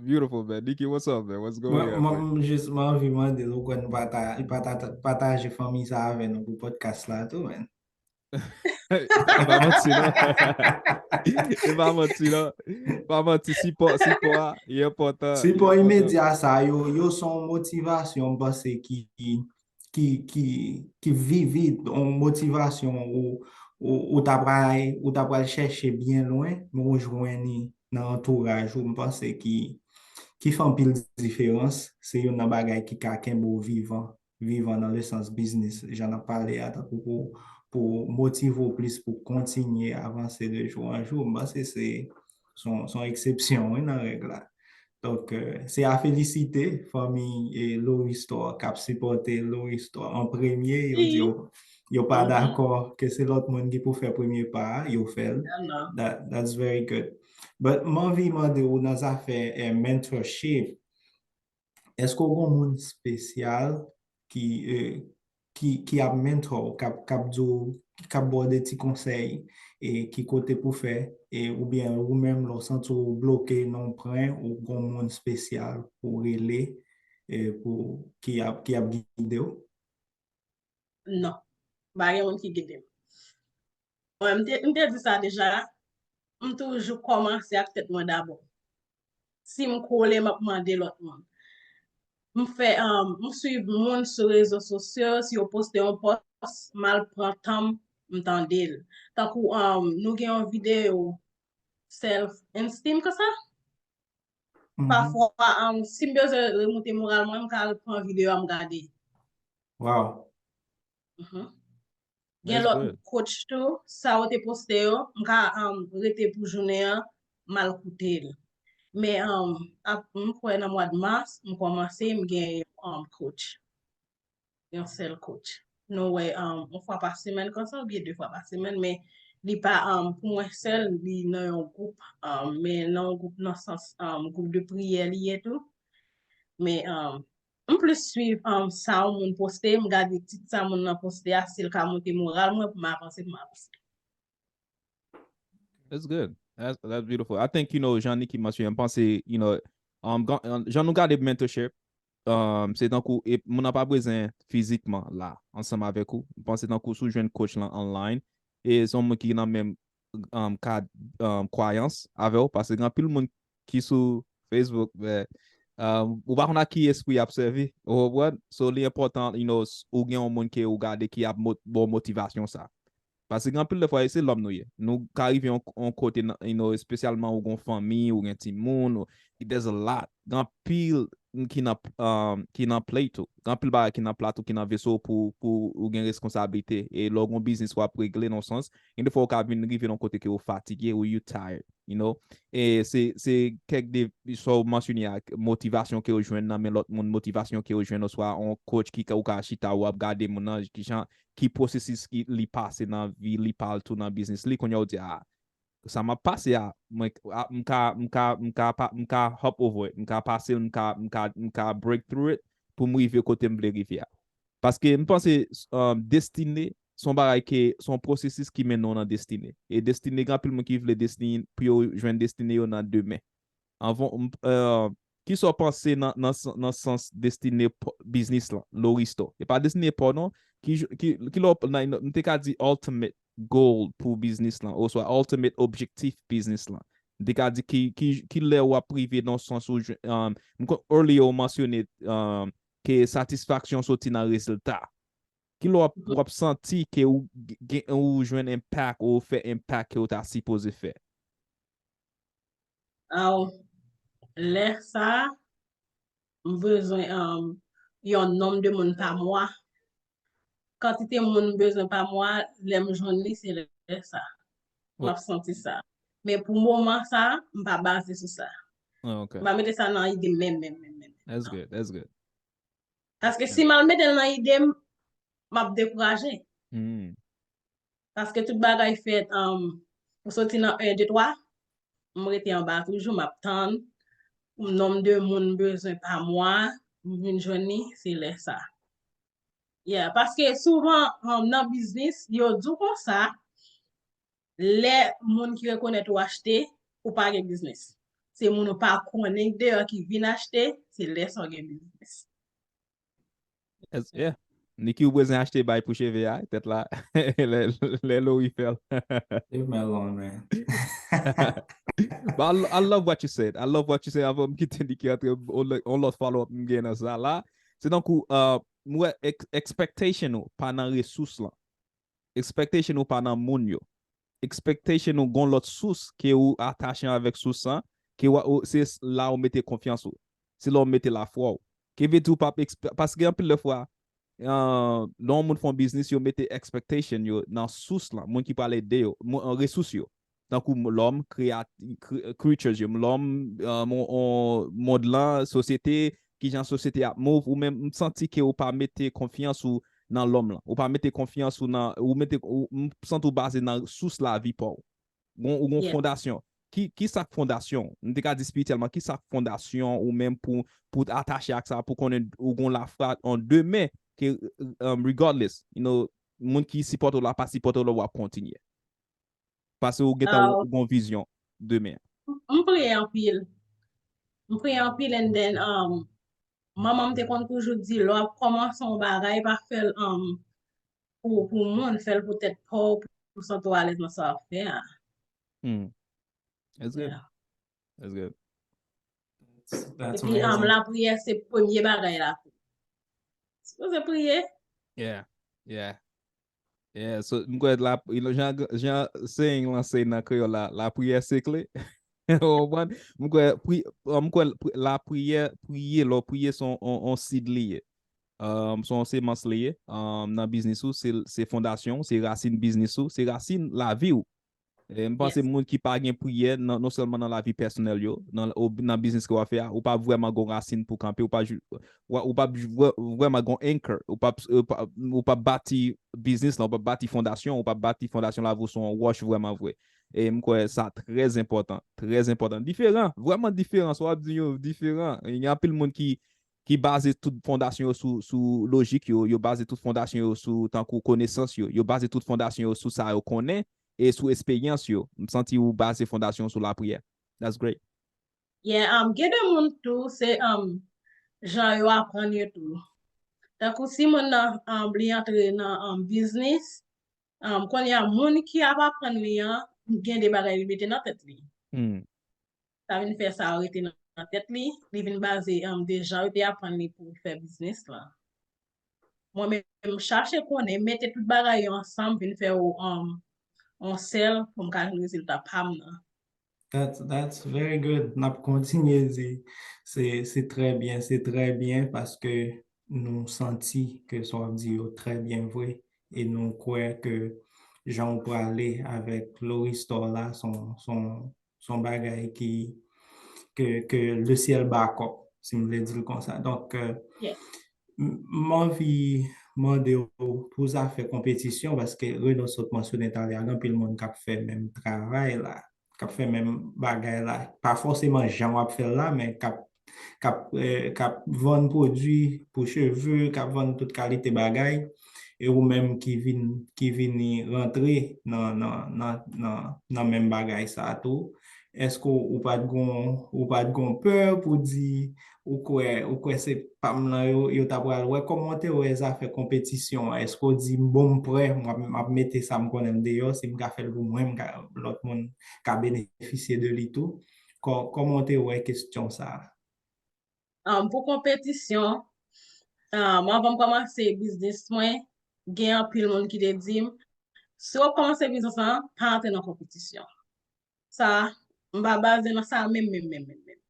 Beautiful, man. Niki, what's up, man? What's going on, man? Mwen, mwen, m jis, mwen anvi mande l, ou kwè nou pata-, pata-, pataje fanmi sa avè nou pou podcast la tou, man. E pa manti, non. E pa manti, non. Pa manti, sipò, sipò a, li enpòtan. Sipò imedya sa, yo, yo se yon motivasyon, m panse, ki, ki, ki, ki vivid, yon motivasyon ou, ou, ou ta pral, ou ta pral chèche byen lwen, men ou jwenn li nan antouraj ou, m panse ki, ki fè anpil diferans. Se youn nan bagay ki ka kenbe w vivan, vivan nan le sans biznis, jan n ap pale a, tankou pou, pou motive w plis pou kontinye avanse de jou an jou. M panse se, se yon, se yon eksepsyon, wi, nan règ la. Donk, euh, se a felisite fanmi, e, Lori Store k ap sipòte Lori Store an premye. Yo di yo, yo pa dakò ke se lòt moun ki pou fè premye pa a, yo fè l. That, that's very good. But m anvi mande w nan zafè, eh, mentorship, èske w gen moun espesyal ki, eh, ki, ki ap mentor w, k ap, k ap di w, k ap ba w de ti konsèy, e ki kote pou fè, e oubyen ou menm lè w santi w bloke nan yon pwen, ou gen yon moun espesyal pou w rele, e pou, ki ap, ki ap gide w? Non. M pa gen moun ki gide m. Mwen, m te, m te di sa deja, m toujou kòmanse ak tèt mwen dabò. Si m kole, m ap mande lòt moun. M fè, um, m swiv moun sou rezo sosyo, si yo poste yon pòs, m al pran tan m, m tande l. Tankou, um, nou gen yon videyo self esteem konsa? Mhm. Pafwa, um, si m bezwen remoute moral mwen, m ka al pran videyo a, m gade. Wow. Mhm. Gen lòt coach tou, sa yo te poste yo, m ka, um, rete pou jounen an, m al koute l. Men, um, ap, m kwè nan mwa de mas, m kòmanse, m gen, um, coach. Yon sèl coach. Nou wè, um, yon fwa pa semèn konsa, oubyen de fwa pa semèn, men li pa, um, pou mwen sèl, li nan yon gwoup, um, men nan yon gwoup nan sans, um, gwoup de priyè li ye tou. Men, um, m plis swiv, um, sa yon moun poste, m gade tit sa moun nan poste a, si l ka monte moral mwen pou m avanse, pou m avanse. That's good. That's, that's beautiful. I think, you know, jan Niki mansyone, m panse, you know, um, jan nou gade mentorship, um, se tankou, e moun nan pa bezwen fizikman la, ansanm avèk ou. M panse tankou si w jwenn coach lan online, e se yon moun ki nan menm, um, kad, um, kwayans avè w, paske gen anpil moun ki sou Facebook, men, Um, ou pa konn ak ki espri y ap sèvi, ou konprann? So, li enpòtan, you know, s- ou gen yon moun ke ou gade ki ap mot, bon motivasyon sa. Paske gen anpil de fwa, se lòm nou ye. Nou ka rive yon, yon kote, nan- you know, espesyalman ou gen fanmi, ou gen timoun, ou, there's a lot. Gen anpil ki nan, um, ki nan plate ou. Gen anpil bagay ki nan plat ou, ki nan veso pou, pou ou gen reskonsablite. E lè w gen yon biznis w ap regle nan sans, gen de fwa ou ka vin rive nan kote ke ou fatige, ou you tired, you know. E se, se kèk de, sa w mansyone a, motivasyon ke ou jwenn nan men lòt moun, motivasyon ke ou jwenn, oswa yon coach ki ka, ou ka chita, ou ap gade moun nan, ki jan, ki pwosesis ki, li pase nan vi, li pa al tou nan biznis li, kounye a ou di, ah, sa m ap pase a, mwen, a, m ka, m ka, m ka, pa- m ka hop over it, m ka pase l, m ka, m ka, m ka break through it pou m rive kote m vle rive a. Paske m panse, um, destine, se yon bagay ke, se yon pwosesis ki mennen w nan destine. E destine, gen anpil moun ki vle destine, pou yo jwenn destine yo nan demen. Anvan, m- euh, ki sa w panse nan, nan, nan sans destine biznis lan, Loristo? E pa destine pa w non, ki, ki, ki lè w- nan- m te ka di ultimate goal pou biznis lan, oswa ultimate objektif biznis lan. M te ka di ki, ki, ki lè w ap rive nan sans ou jwenn, um, m konn earlier ou mansyone, um, ke satisfaksyon soti nan rezilta. Ki lè w ap, w ap santi ke ou, gen- ou jwenn enpak, ou fè enpak ke ou ta sipoze fè? Aw, lè sa a, m bezwen um, yon nonm de moun pa mwa. Kantite moun m bezwen pa mwa, lè m jwenn li, se lè sa. M ap santi sa. Men pou moman sa, m pa baze sou sa. Ah, ok. M pa mete sa nan ide m menm, menm, menm, menm. That's good. That's good. Paske si m al mete l nan ide m, m ap dekouraje. Hmm. Paske tout bagay fèt, um, ou soti nan en, de, twa, m rete anba toujou, m ap tann. Nonm de moun m bezwen pa mwa, m vin jwenn li, se lè sa. Yeah, paske souvan, um, nan biznis, yo di w konsa, lè moun ki rekonèt ou achte, ou pa gen biznis. Se moun ou pa konnen deyò ki vin achte, se lè sa w gen biznis. Yes, yeah. Niki, ou bezwen achte bay pou cheve a, tèt la. Lè, lè Lori fè l. Leave me alone, man. But I, I love what you said. I love what you said. Avan m kite Niki antre, on lòt, on lòt follow up m gen nan sa la. Se tankou, uh, m wè ex- expectation ou pa nan resous lan. Expectation ou pa nan moun yo. Expectation ou gon lòt sous ke ou atache avèk sous lan, ke ou, ou- se la ou mete konfyans ou. Se la ou mete lafwa ou. Ki vle di ou p ap ekspe- paske anpil de fwa, uh, lè yon moun fè yon biznis, yo mete expectation yo nan sous lan, moun ki pral ede yo, moun, uh, resous yo. Tankou lòm, creat- cre- creatures yo, lòm, uh, mon- on- mond lan, sosyete, kijan sosyete ap move, ou menm m santi ke ou pa mete konfyans ou nan lòm lan. Ou pa mete konfyans ou nan, ou mete, ou, m santi ou baze nan sous lavi pa w. Gon, ou gon Yeah. fondasyon. Ki, ki sa k fondasyon? M te ka di espirityèlman, ki sa k fondasyon ou menm pou, pou atache ak sa, pou konnen ou gon lafwa an demen, ke, um, regardless, you know, moun ki sipòte w la, pa sipòte w la, w ap kontinye. Paske ou gentan Ah. ou gon vizyon demen. M priye anpil. M priye anpil and then um, manman m te konn toujou di, lè w ap kòmanse yon bagay, pa fè l um, pou, pou moun, fè l pou tèt pa w, pou w santi w alèz nan sa w ap fè a. Hmm. That's good. Yeah. That's good. That's Epi um, amazing. Lapriyè se premye bagay la. Sipoze priye. Yeah. Yeah. Yeah, so m kwè la, you know, jan, jan saying lan se nan kreyòl la, lapriyè se kle. Ou konprann? M kwè pri- m kwè pri- lapriyè, priye, lè w priye se yon, yon, yon seed li ye. Um, se yon semans li ye. Um, nan biznis ou, se, se fondasyon, se rasin biznis ou, se rasin lavi w. E m panse Yes. moun ki pa gen priyè, nan, non sèlman nan lavi pèsonèl yo, nan, o- nan biznis ke w ap fè a, ou p ap vrèman gon rasin pou kanpe, ou p ap ju- w- ou p ap ju- vrè- vrèman gon anchor, ou p ap, ou p ap, ou p ap bati biznis lan, ou p ap bati fondasyon, ou p ap bati fondasyon lavi w sou yon wòch vrèman vre. E m kwè sa trè enpòtan, trè enpòtan. Diferan, vrèman diferan, sa w ap di yo diferan. Gen anpil moun ki, ki baze tout fondasyon yo sou, sou lojik yo, yo baze tout fondasyon yo sou tankou konesans yo, yo baze tout fondasyon yo sou sa yo konnen e sou esperyans yo. M santi ou baze fondasyon sou lapriyè. That's great. Yeah, um, gen de moun tou, se um, jan yo aprann yo tou. Tankou si moun nan um, li antre nan um, biznis, um, kounye a moun ki ap aprann li an, gen de bagay li mete nan tèt li. Hmm. Sa vin fè sa rete nan nan tèt li, li vin baze, um, de jan yo te aprann li pou fè biznis lan. Mwen menm, m chache konnen, mete tout bagay yo ansanm, vin fè yon, um, yon sèl pou m ka jwenn rezilta pa m nan. That's, that's very good. N ap kontinye di, se, se trè byen, se trè byen paske nou santi ke sa w ap di yo trè byen vre e nou kwè ke jan w prale avèk Lori Store la, son, son, son bagay ki, ke, ke le ciel backup, si m vle di l konsa. Donk, euh, Yes. m, m anvi mande w pou zafè konpetisyon, paske Reno sot mansyone talè a, gen anpil moun k ap fè menm travay la, k ap fè menm bagay la. Pa fòseman jan w ap fè l la, men k ap, k ap, eh, k ap vann pwodui pou cheve, k ap vann tout kalite bagay. E ou menm ki vin, ki vini rantre nan, nan, nan, nan, nan menm bagay sa a tou. Èske w, ou pa t gon, ou pa t gon pè pou di, ou kwè, ou kwè se pa m nan yo, yo ta pral wè? Kòman w te wè zafè konpetisyon an? Èske w di, bon, m prè, m ap, m ap mete sa m konnen m deyò, si m ka fè l pou mwen, m ka, lòt moun ka benefisye de li tou? Kò-, kòman w te wè kesyon sa a? Um, pou konpetisyon, um, anvan m kòmanse biznis mwen, gen anpil moun ki te di m, si w ap kòmanse biznis lan, pa antre nan konpetisyon. Sa, m pa baze nan sa menm, menm, menm, menm, menm.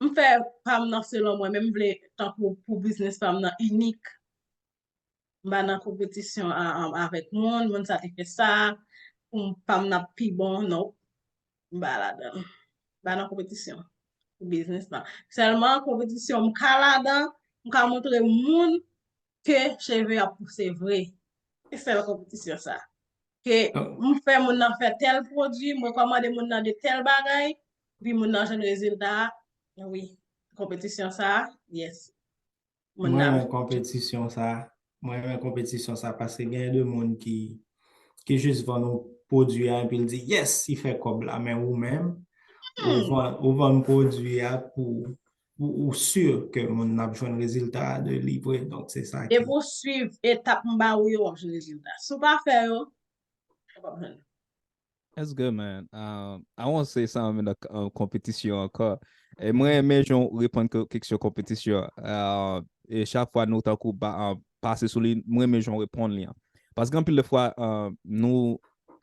M fè pa m nan selon mwen, men m vle tankou pou biznis pa m nan inik. M pa nan konpetisyon a, a, avèk moun, moun sa te fè sa, pou m pa m nan pi bon, non. M pa ladan. M pa nan konpetisyon pou biznis lan. Sèlman konpetisyon m ka ladan, m ka montre moun ke cheve ap pouse vre. Se sèl konpetisyon sa. Ke m fè moun nan fè tèl pwodui, m rekòmande moun nan de tèl bagay, epi moun nan jwenn rezilta a, wi. Konpetisyon sa, yes. Mwen renmen konpetisyon sa. Mwen renmen konpetisyon sa paske gen de moun ki, ki jis vann ou pwodui a epi l di, yes, li fè kòb la, men ou menm, ou vann, ou vann pwodui a pou, pou ou si ke moun nan ap jwenn rezilta a de li vre. Donk, se sa ki. Depi w swiv etap m ba ou yo, w ap jwenn rezilta. Si w pa fè yo, w p ap jwenn. That's good, man. Um, I won't say something in the um, konpetisyon ankò. E mwen renmen jan w reponn ke- kesyon konpetisyon. Uh, e chak fwa nou tankou ba, uh, pase sou li, mwen renmen jan w reponn li an. Paske anpil de fwa, uh, nou,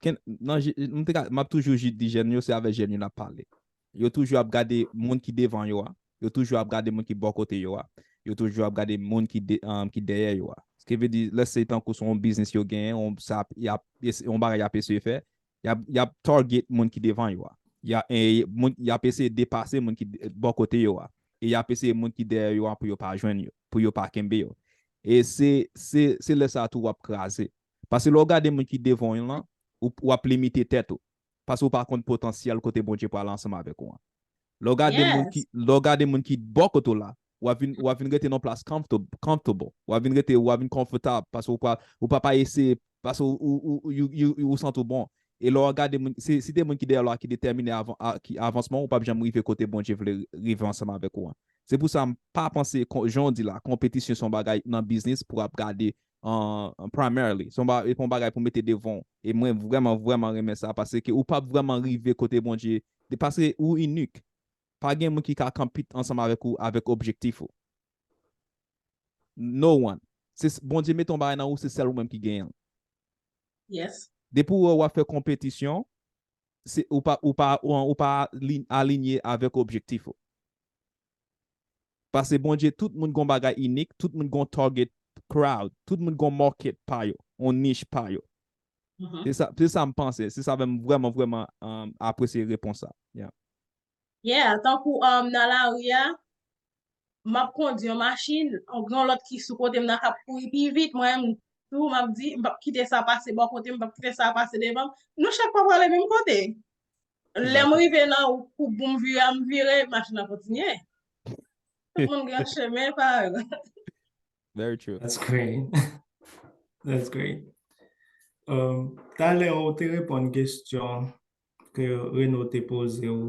ken, nan, je- nou te ka- m ap toujou ji- di jèn yo, se avèk jèn yo n ap pale. Yo toujou ap gade moun ki devan yo a. Yo toujou ap gade moun ki bò kote yo a. Yo toujou ap gade moun ki, de, um, ki dèyè yo a. Sa ki vle di, let's say tankou se yon biznis yo genyen, yon, sa, y ap, yon bagay y ap eseye fè, y ap, y ap target moun ki devan yo a. Y a, e, moun, y ap eseye depase moun ki de- bò kote yo a. E y ap eseye moun ki dèyè yo a pou yo pa jwenn yo, pou yo pa kenbe yo. E se, se, se lè sa a tou w ap kraze. Paske lè w gade moun ki devan w lan, ou, w ap limite tèt ou. Paske w pa konn potansyèl kote Bondye pral ansanm avèk ou an. Lè w gade moun ki, lè w gade moun ki bò kote w la, w ap vin, w ap vin rete nan plas comfortable, comfortable. W ap vin rete, w ap vin konfòtab paske w pa, ou pa pa eseye, paske ou, ou, ou, you, you, ou santi w bon. E lè w gade moun, se, si te moun ki dèyè w la ki detèmine avan, a, ki avansman, ou p ap janm rive kote Bondye vle rive ansanm avèk ou an. Se pou sa m pa panse, kon- jan w di la, konpetisyon se yon bagay nan biznis pou ap gade an, an primarily. Se yon ba- e pa yon bagay pou mete devan w. E mwen vrèman, vrèman renmen sa, paske ou p ap vrèman rive kote Bondye, de- paske ou inik. Pa gen moun ki ka compete ansanm avèk ou, avèk objektif ou. No one. Se s- Bondye mete yon bagay nan ou, se sèl ou menm ki genyen l. Yes. Depi w wè w ap fè konpetisyon, se, ou pa, ou pa, ou, ou pa li- alinye avèk objektif ou. Paske Bondye, tout moun gon bagay inik, tout moun gon target crowd, tout moun gon market pa yo, yon nich pa yo. Mhm. Se sa, se sa m panse, se sa fè m vrèman, vrèman um, apresye repons sa. Yeah. Yeah, tankou um, nan lari a, m ap kondui yon machin, gen yon lòt ki sou kote m nan k ap kouri pi vit, mwen menm tou, m ap di, m p ap kite sa pase bò kote m, m p ap kite sa pase devan m. Nou chak pa prale menm kote. Lè m rive nan ou pou boum vire a, m vire, machin nan kontinye. Tout moun gen chemen pa yo. Very true. That's great. That's great. Um, talè ou te reponn kesyon ke Reno te poze w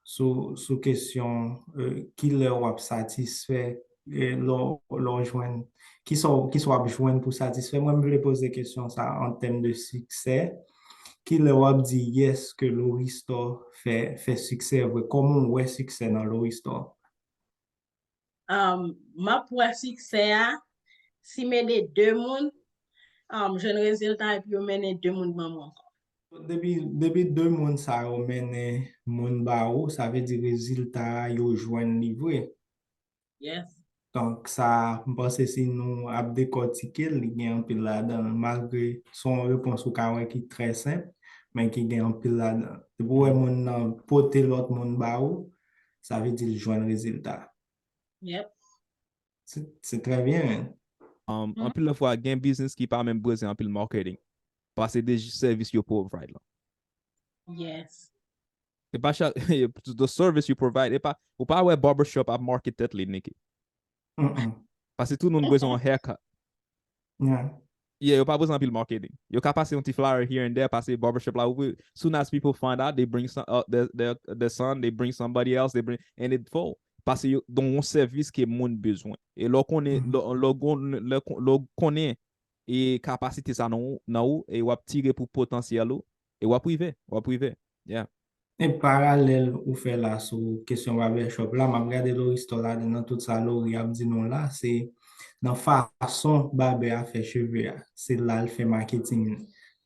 sou, sou kesyon, euh, ki lè w ap satisfè, e lè w- lè w jwenn, ki sa w- ki sa w ap jwenn pou satisfè. Mwen, m vle poze kesyon sa an tèm de siksè. Ki lè w ap di yes ke Loristore fè, fè siksè vre? Kòman w wè siksè nan Loristore? Um, m ap wè siksè a si m ede de moun, um, jwenn rezilta epi yo mennen de moun ban mwen ankò. Depi, depi de moun sa yo mennen moun ba ou, sa vle di rezilta a yo jwenn li vre. Yes. Donk sa, m panse si nou ap dekòtike l, li gen anpil ladan l, malgre se yon repons ou ka wè ki trè senp, men ki gen anpil ladan l. Depi w wè moun nan pote lòt moun ba ou, sa vle di l jwenn rezilta. Yep. Se, se trè byen, men. Um, anpil lè fwa, gen biznis ki pa menm bezwen anpil marketing. Pase de sèvis yo provide lan. Yes. E pa chak, the service you provide, e pa, ou pa wè barbershop ap market tèt li, Nicky. Mm-mm. Pase tout moun bezwen yon haircut. Yeah. Yeah, yo pa bezwen anpil marketing. Yo ka pase yon ti flyer here and there, pase barbershop la ouvri. Soon as people find out, they bring some, uh, their, their, their son, they bring somebody else, they bring, and it fall. Pase yo, donk yon sèvis ke moun bezwen. E lè w konnen, lè, lè w gon-, lè, lè w konnen e kapasite sa nan ou, nan ou, e w ap tire pou potansyèl ou, e w ap rive, w ap rive. Yeah. E paralèl ou fè la sou kesyon barbershop la, m ap gade Loristore ladan nan tout sa Lori ap di nou la, se nan fason babè a fè cheve a, se la l fè maketing li.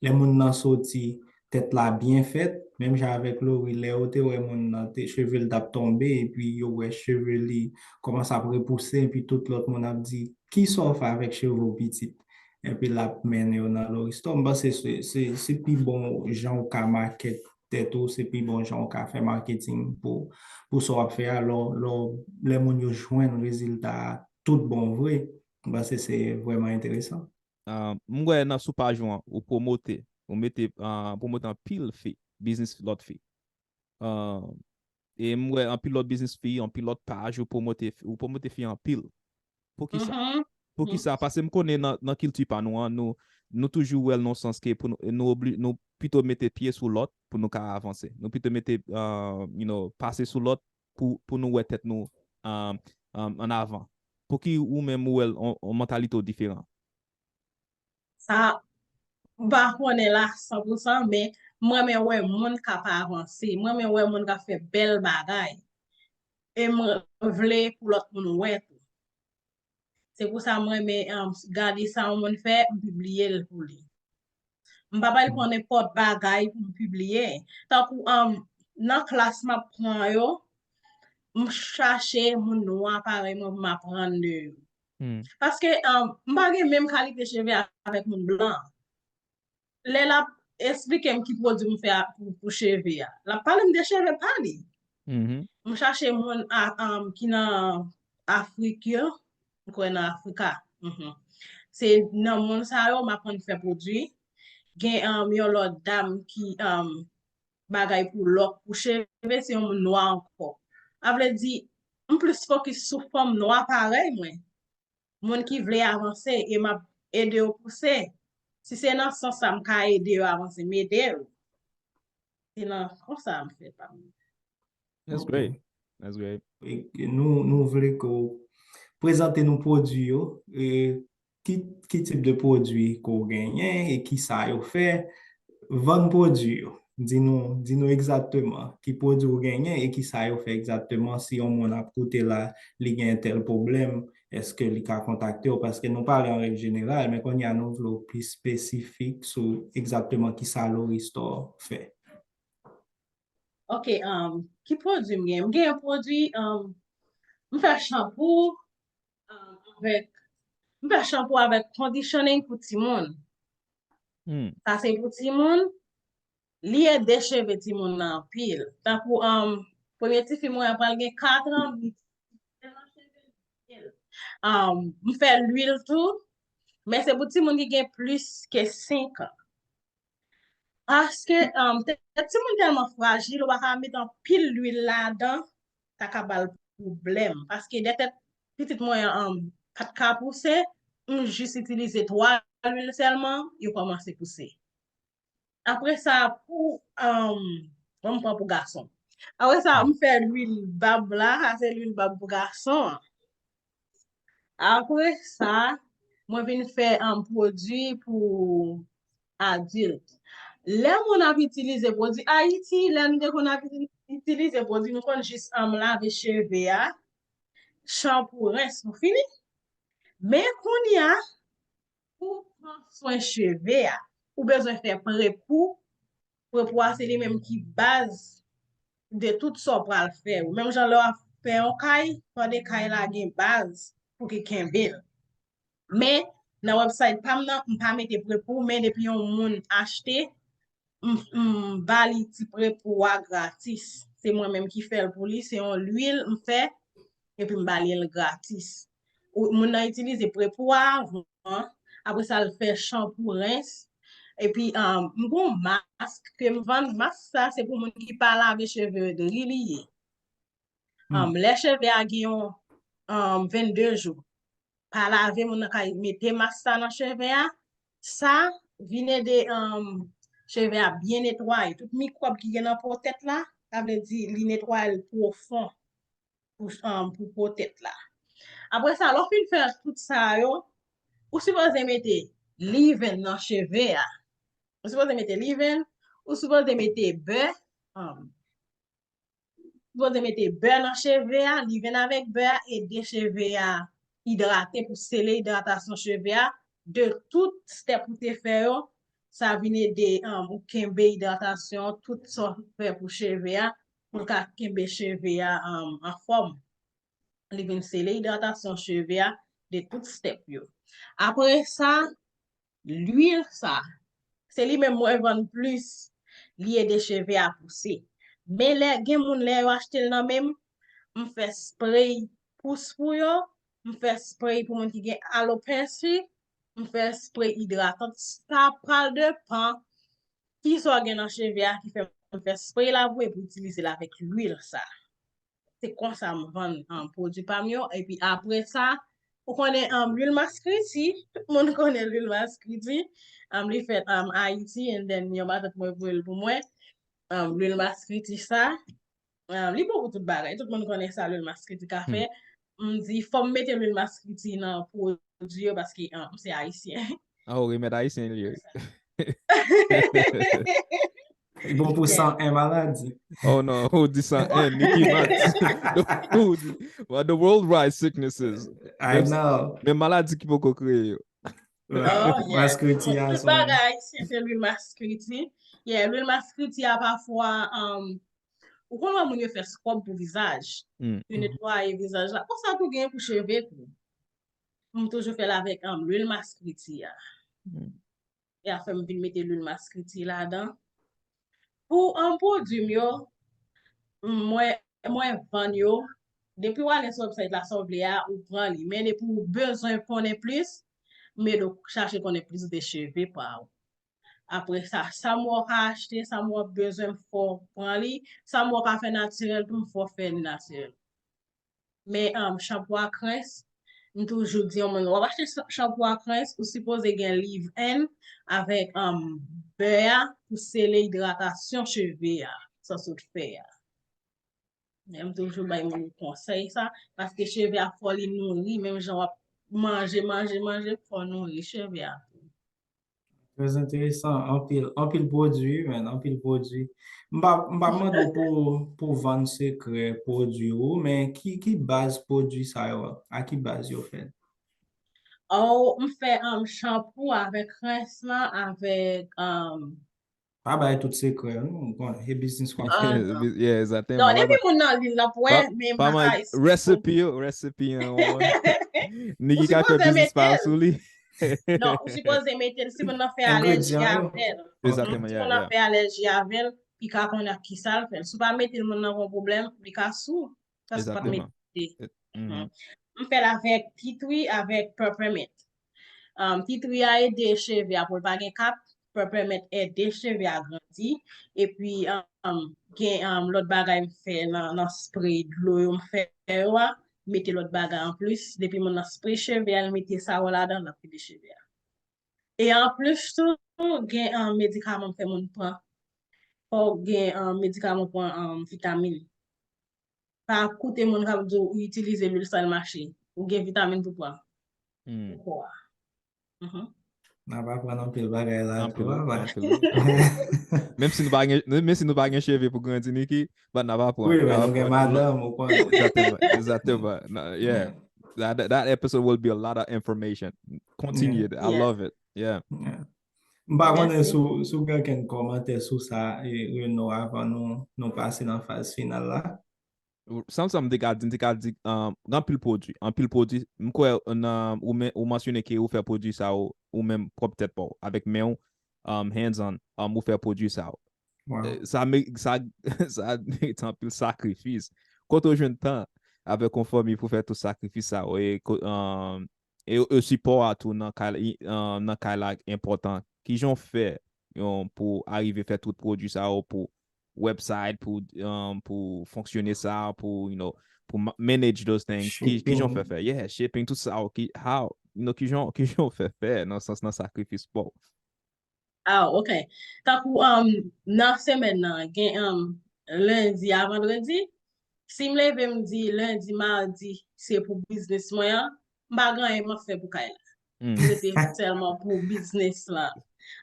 Lè moun nan soti, tèt la byen fèt, menm jan avèk Lori, lè yo te wè moun nan te cheve l t ap tonbe, epi yo wè cheve li kòmanse ap repouse, epi tout lòt moun ap di, kisa w fè avèk cheve w pitit? Epi l ap mennen yo nan Loristore. M panse se, se, se pi bon jan w ka market tèt ou, se pi bon jan w ka fè marketing pou, pou sa w ap fè a, lè, lè, lè moun yo jwenn rezilta a tout bon vre, m panse se vrèman enteresan. Uh, m wè nan sou paj ou an, ou pwomote, ou mete, uh, pwomote anpil fi, biznis lòt fi. Uh, e m wè anpil lòt biznis fi, anpil lòt paj, ou pwomote, ou pwomote fi anpil. Poukisa? Poukisa? Paske m konnen nan, nan kilti pa nou an, nou, nou toujou wè l nan sans ke pou nou, nou, obli, nou pito mete pye sou lòt pou nou ka avanse. Nou pito mete, uh, you know, pase sou lòt pou, pou nou wè tèt nou, um, um, an avan. Pouki ou menm ou wè l yon, yon mantalite w diferan? Sa, m pa konnen la san pou san, men m renmen wè moun k ap avanse. M renmen wè moun k ap fè bèl bagay. E m vle pou lòt moun wè tou. Se pou sa m renmen, um, gade sa yon moun fè, m pibliye l pou li. M pa pral pran nenpòt bagay pou m pibliye. Tankou, um, nan klas m ap pran yo, m chache moun nwa parèy mwen pou m aprann de yo. Paske, um, m pa gen menm kalite cheve avèk moun blan. Lè l ap esplike m ki pwodui m fè a pou, pou cheve a, l ap pale m de cheve pa li. M chache moun a, um, ki nan Afrik yo, m kwè nan Afrika. Se nan moun sa yo m aprann fè pwodui. Gen, um, yon lòt dam ki, um, bagay pou lòk, pou cheve, se yon moun nwa ankò. Sa vle di, m plis fokis sou fanm nwa parèy mwen. Moun ki vle avanse e m ap ede yo pouse. Si se nan sans sa m ka ede yo avanse, m ede yo. Se nan konsa m fè pa m. That's great. That's great. E nou, nou vle ke w prezante nou pwodui yo, e ki, ki tip de pwodui ke w genyen e ki sa yo fè, vann pwodui yo. Di nou, di nou egzakteman ki pwodui w genyen e ki sa yo fè egzakteman. Si yon moun ap koute la, li gen tèl pwoblèm, èske li ka kontakte w? Paske nou pale an règ jeneral, men kounye a nou vle w plis espesifik sou egzakteman ki sa Loristore fè. Ok, um, ki pwodui m gen? M gen pwodui, um, m fè chanpou, um, avèk, m fè chanpou avèk conditioning pou timoun. Sa se pou timoun, li ede cheve timoun nan anpil. Tankou, um, premye tifi mwen an pral gen kat an, li, um, m fè lwil tou, men se pou timoun ki gen plis ke senk an. Paske, um, tèt timoun tèlman frajil, ou pa ka met anpil lwil ladan, sa ka ba l pwoblèm. Paske dè tèt pitit mwen an, um, pa t ka pouse, m jis itilize twa lwil sèlman, yo kòmanse pouse. Apre sa, pou, um, bon, m pran pou gason. Apre sa, m fè lwil bab la, sa se lwil bab pou gason an. Apre sa, mwen vin fè, um, pwodui pou adilt. Lè moun ap itilize pwodui Ayiti, lè nou te konn ap itilize pwodui, nou konn jis, um, lave cheve a, chanpou, rens, nou fini. Men kounye a, pou pran swen cheve a, ou bezwen fè prepou. Prepou a se li menm ki baz de tout sa w pral fè yo. Menm jan lè w ap fè yon kay, fò de kay la gen baz pou ki kenbe l. Men, nan website pa m nan, m pa mete prepou, men depi yon moun achte, m, m ba li ti prepou a gratis. Se mwen menm ki fè l pou li, se yon lwil m fè, epi m ba li l gratis. Ou, moun nan itilize prepou a avan, apre sa l fè chanpou rens, epi, um, m gon mask ke m vann, mask sa se pou moun ki pa lave cheve yo dri li ye. Um, lè cheve a gen yon, um, vennde jou, pa lave, moun nan ka mete mask sa nan cheve a, sa vin ede, um, cheve a byen netwaye. Tout mikwòb ki gen nan po tèt la, sa vle di li netwaye l pwofon pou, um, pou po tèt la. Apre sa, lè w fin fè tout sa yo, ou sipoze mete leave-in nan cheve a. Ou sipoze mete leave-in, ou sipoze mete bè, um, sipoze mete bè nan cheve a, leave-in avèk bè a ede cheve a idrate pou sele idratasyon cheve a de tout step ou te fè yo. Sa vin ede, um, ou kenbe idratasyon, tout sa w fè pou cheve a, pou l ka kenbe cheve a, um, anfòm. Li vin sele idratasyon cheve a de tout step yo. Apre sa, lwil sa, se li menm mwen vann plis, li ede cheve a pouse. Men lè gen moun lè yo achte l nan men m, m fè spray pous pou yo, m fè spray pou moun ki gen alopecia, m fè spray idratan. Sa pral depan kisa w gen nan cheve a ki fè m fè spray la pou epi itilize l avèk lwil sa. Se konsa m vann, um, pwodui pa m yo. Epi apre sa, ou konnen, um, lwil maskriti, tout moun konnen lwil maskriti. Um, li fèt, um, Ayiti, and then yon matant mwen voye l pou mwen. Um, lwil maskriti sa, um, li bon pou tout bagay. Tout moun konnen sa lwil maskriti ka fè. M di, fò m mete lwil maskriti nan pwodui yo paske, um, m se ayisyen. Ah, ou remèd ayisyen li ye. Li bon pou san en maladi. Oh non, ou di san en, Nicky Max. Ou di, well, the world wide sicknesses. I know. Men maladi ki poko kreye yo. Oh, yeah. Maskriti a Tout son. Bagay ayisyen se lwil maskriti. Yeah, lwil maskriti a pafwa, um, ou konn wè moun yo fè scrub pou vizaj. Mm. Yo netwaye vizaj la. Konsa tou gen pou cheve tou. M toujou fè l avèk, um, lwil maskriti a. Mm. E a fè m vin mete lwil maskriti ladan. Pou, um, pwodui m yo, mwen, mwen vann yo. Depi w ale sou website la, sa w vle a, ou pran li. Men depi w bezwen konnen plis, m ede w chache konnen plis de cheve pa w. Apre sa, sa m wè w ka achte, sa m wè w bezwen, m fè w pran li. Sa m wè w ka fè natirèl tou, m fè w fè li natirèl. Men, um, chanpou ak rens, m toujou di yon moun, w ap achte cha- chanpou ak rens, ou sipoze gen leave-in avèk, um, bè a pou sele idratasyon cheve a, sa sot fè a. Men m toujou bay moun konsèy sa, paske cheve a fò li nouri, menm jan w ap manje, manje, manje, fò nouri cheve a tou. Trè enteresan, anpil, anpil pwodui, men, anpil pwodui. M pa, m pa mande w pou, pou vann sekrè pwodui ou, men ki, ki baz pwodui sa yo, a ki baz yo fèt? Oh, m fè, um, chanpou avèk rens lan, avèk, um, Pa bay tout sekrè, non, m konnen, e biznis w ap Ah, fè. non. Yeah, exactement. Non, Pa depi ba- moun nan lwil la pou wè, pa- men pa m may pa recipe yo, recipe an. Niki Ou ka fè sipoze biznis pa mete sou li. Non, ou sipoze mete l si moun nan fè alèji Ingredyan yo. avè l. Exactement, Si yeah, moun nan yeah. Fè alèji avè l, li ka konnen ak kisa l fè l. Si w pa mete l, moun nan gon pwoblèm, li ka sou. Paske w pa t Exactement. Mete. Mhm. M fè l avèk tea tree, avèk peppermint. Um, tea tree a ede cheve a pou l pa gen kap, peppermint ede cheve a grandi. Epi, um, gen, um, lòt bagay m fè nan, nan spray dlo yo m fè yo a, mete lòt bagay anplis. Depi moun nan spray cheve a, l mete sa yo ladan, l ap ede cheve a. E anplis tou, gen, um, medikaman m fè moun pran. Fò w gen, um, medikaman pran, um, vitamin. Pa koute moun k ap di w itilize lwil sa l mache. Ou gen vitamin pou pran Hmm. pou kò a. Mhm. N ap aprann anpil bagay la tou, papa. Menm si nou pa gen, menm si nou pa gen cheve pou grandi, Niki, but n ap aprann. Wi, men nou gen madanm, ou konnen. Egzakteman, egzakteman. Yeah. That, that episode will be a lot of information. Continue. I love it. Yeah. M pa konnen si w gen kenn kòmantè sou sa, Reno, avan nou, nou pase nan faz final la. Sanm sa m te ka di, m te ka di, gen anpil pwodui, anpil pwodui. M kwè nan, ou, men, ou mansyone ke ou fè pwodui sa ou, ou menm pwòp tèt pa w, avèk men w, um, hands on, um, ou fè pwodui sa ou. Sa, sa, sa merite anpil sakrifis. Kote ou jwenn tan avèk yon fanmi pou fè tout sakrifis sa ou? E, um, e, e sipò a tou nan kay, nan kay la enpòtan. Kijan w fè yon, pou arive fè tout pwodui sa ou pou website, pou, um, pou fonksyone sa, pou, you know, pou manage those things? Kijan w fè fè? Yeah, shipping, tout sa. Ki, how, you know, kijan, kijan w fè fè nan sans nan sakrifis pa w? Ah, ok. Tankou, um, nan semèn nan, gen, um, lendi a vandredi, si m leve m di lendi, madi, se pou biznis mwen an, m pa gen anyen m ap fè pou kay la. M rete sèlman pou biznis la.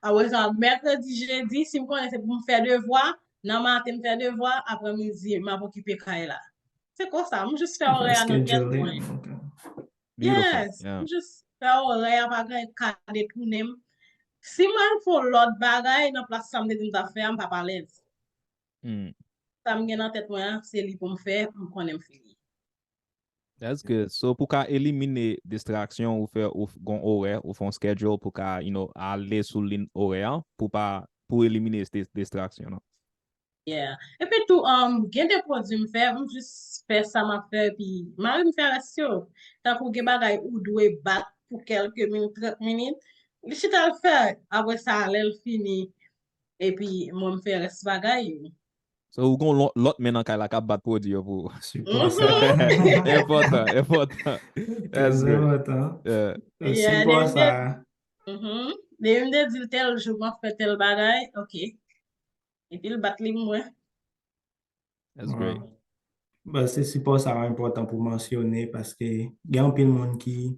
Apre sa, mèkredi, jedi, si m konnen se pou m fè devwa, nan maten m fè devwa, aprè midi, m ap okipe kay la. Se konsa, m jis fè orè a nan tèt mwen. Yes, m jis fè orè a, pa gen ka detounen m. Si mwen fè lòt bagay nan plas sa m te di m t ap fè a, m p ap alèz. Sa m gen nan tèt mwen an, se li pou m fè, m konnen m fini. That's good. So, pou ka elimine distraksyon, ou fè, ou gon orè, ou fè yon schedule pou ka, you know, ale sou liy orè an, pou pa, pou elimine distraksyon an. Yeah. Epi tou, um, gen de pwodui m fè, m jis fè sa m ap fè, epi mari m fè rès yo. Tankou gen bagay ou dwe bat pou kèlke minit, trant minit, li chita l fè, apre sa, lè l fini, epi mwen m fè rès bagay yo. So, ou gon lòt men nan kay la k ap bat pwodui yo pou ou. Enpòtan, enpòtan. That's great. Sipò sa. Depi m te di l tèl jou m ap fè tèl bagay, ok. Epi l bat li mwen. That's great. Bon, se sipò sa enpòtan pou mansyone, paske gen anpil moun ki,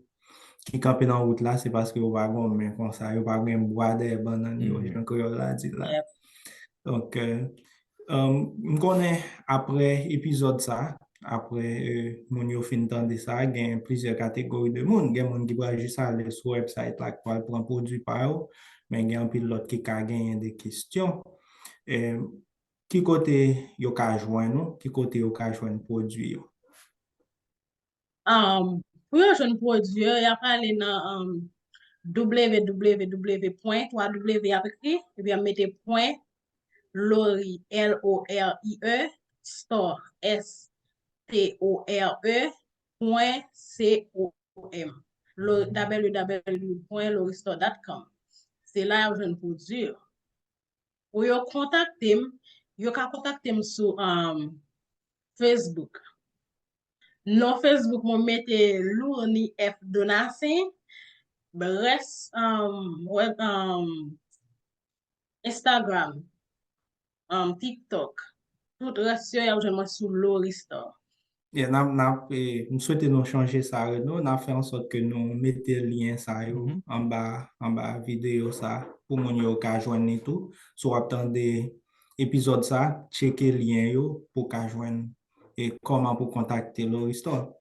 ki kanpe nan wout la, se paske yo pa gon men konsa, yo pa gen bwa dèyè bannann yo, jan kreyòl la di l la. Donk, m konnen apre epizòd sa, apre moun yo fin tande sa, gen plizyè kategori de moun. Gen moun ki pral jis ale sou website la, ki pral pran pwodui pa yo, men gen anpil lòt ki ka genyen de kesyon. Ki kote yo ka jwenn ou? Ki kote yo ka jwenn pwodui yo? Um, pou yo jwenn pwodui yo, y ap ale nan, um, www pwen, twa w y ap ekri, epi y ap mete pwen Lorie, L O R I E, store, S T O R E, pwen C O M. Www pwen loristore dot com. Se la y ap jwenn pwodui yo. Pou yo kontakte m, yo ka kontakte m sou, um, Facebook. Non Facebook mwen mete Lourny F Donatien, rès, um, web, um, Instagram, um, TikTok, tout rès yo y ap jwenn mwen sou Lorie Store. Yeah, n ap, n ap, eh, m swete nou chanje sa, Reno. N ap fè ansòt ke nou mete lyen sa yo anba, anba videyo sa pou moun yo ka jwenn li tou. Si w ap tande epizòd sa, tcheke lyen yo pou w ka jwenn e kòman pou kontakte Lorie Store.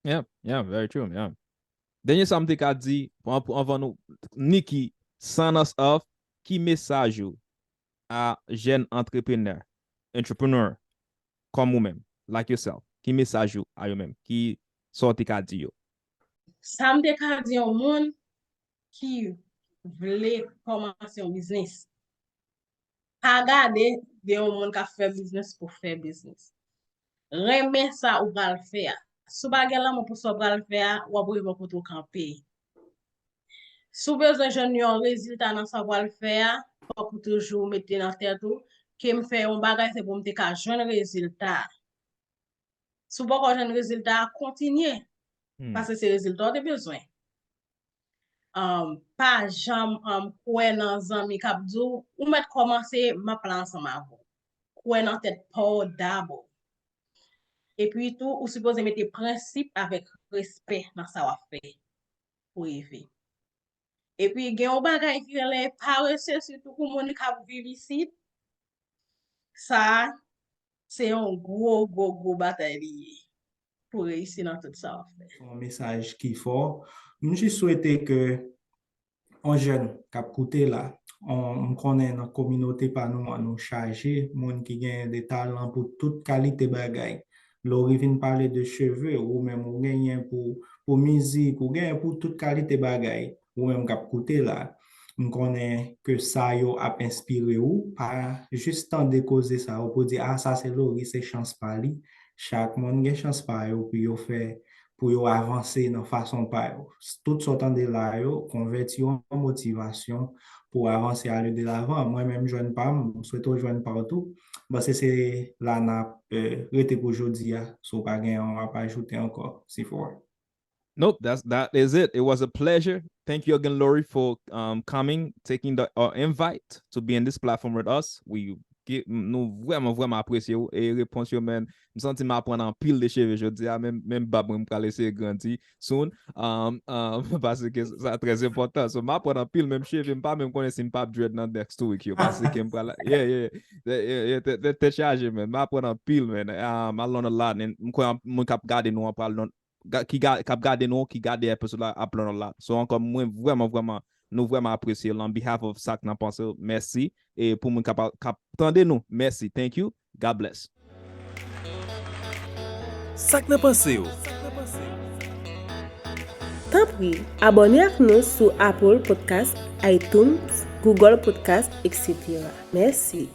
Yeah, yeah, very true, yeah. Dènye sa m te ka di, anvan nou, Niki, sign us off, ki mesaj ou a jèn antreprenè, entrepreneur, kòm ou menm, like yourself, ki mesaj ou a yo menm, ki sa w te ka di yo? Sa m te ka di yon moun ki vle kòmanse yon biznis, pa gade de yon moun k ap fè biznis pou fè biznis. Renmen sa ou pral fè a. Si w pa gen lanmou pou sa w pral fè a, w ap rive kote w kanpe. Si w bezwen jwenn yon rezilta nan sa w pral fè a, fòk ou toujou mete nan tèt ou ke m fè yon bagay se pou m te ka jwenn rezilta a. Si w poko jwenn rezilta a, kontinye. Paske se rezilta w te bezwen. Um, pa janm, um, kwè nan zanmi k ap di w, ou mèt kòmanse, m ap la ansanm avè w. Kwè nan tèt pa w dabò. Epi tou, ou sipoze mete prensip avèk respè nan sa w ap fè pou rive. Epi gen yon bagay ki rele parese, sitou pou moun k ap viv isit. Sa, se yon gwo, gwo, gwo batay li ye pou reyisi nan tout sa w ap fè. Se yon mesaj ki fò. M jis swete ke yon jèn k ap koute la, on, m konnen nan kominote pa nou an, nou chaje moun ki gen de talan pou tout kalite bagay. Lori vin pale de cheve, ou menm ou genyen pou, pou mizik, ou genyen pou tout kalite bagay, ou menm k ap koute la. M konnen ke sa yo ap enspire w, pa jis tande koze sa yo pou di, "Ah, sa se Lori, se chans pa li." Chak moun gen chans pa yo pou yo fè, pou yo avanse nan fason pa yo. Tout sa w tande la yo, konvèti yo an motivasyon pou w avanse, ale de lavan. Mwen menm, jwenn pa m, m swete w jwenn pa w tou. M panse se la n ap, eh, rete pou jodi a, si w pa gen yon w ap ajoute ankò, Sifora. Nope, that's that is it. It was a pleasure. Thank you again, Lori, for um, coming, taking the uh, invite to be in this platform with us. We get, nou vrèman vrèman apresye w e repons yo, men m santi m aprann anpil de cheve jodi a, men men bab mwen m pral eseye grandi soon. Um, um, paske sa trè enpòtan. So m aprann anpil, menm cheve m pa menm konnen si m p ap dread nan next two week yo, paske m pral, yeah, yeah, yeah, yeah, yeah, tèt chaje, men m aprann anpil, men um, I learn a lot, and m kwè moun k ap gade nou an pral learn ga- ki ga- k ap gade nou, ki gade episode la ap learn a lot. So ankò, mwen vrèman vrèman, nou vrèman apresye l. On behalf of Sa k nan panse w, mèsi. E pou moun k ap k ap tande nou, mèsi. Thank you. God bless. Sa k nan panse w? Tanpri, abòne ak nou sou Apple Podcast, iTunes, Google Podcast, et cetera. Mèsi.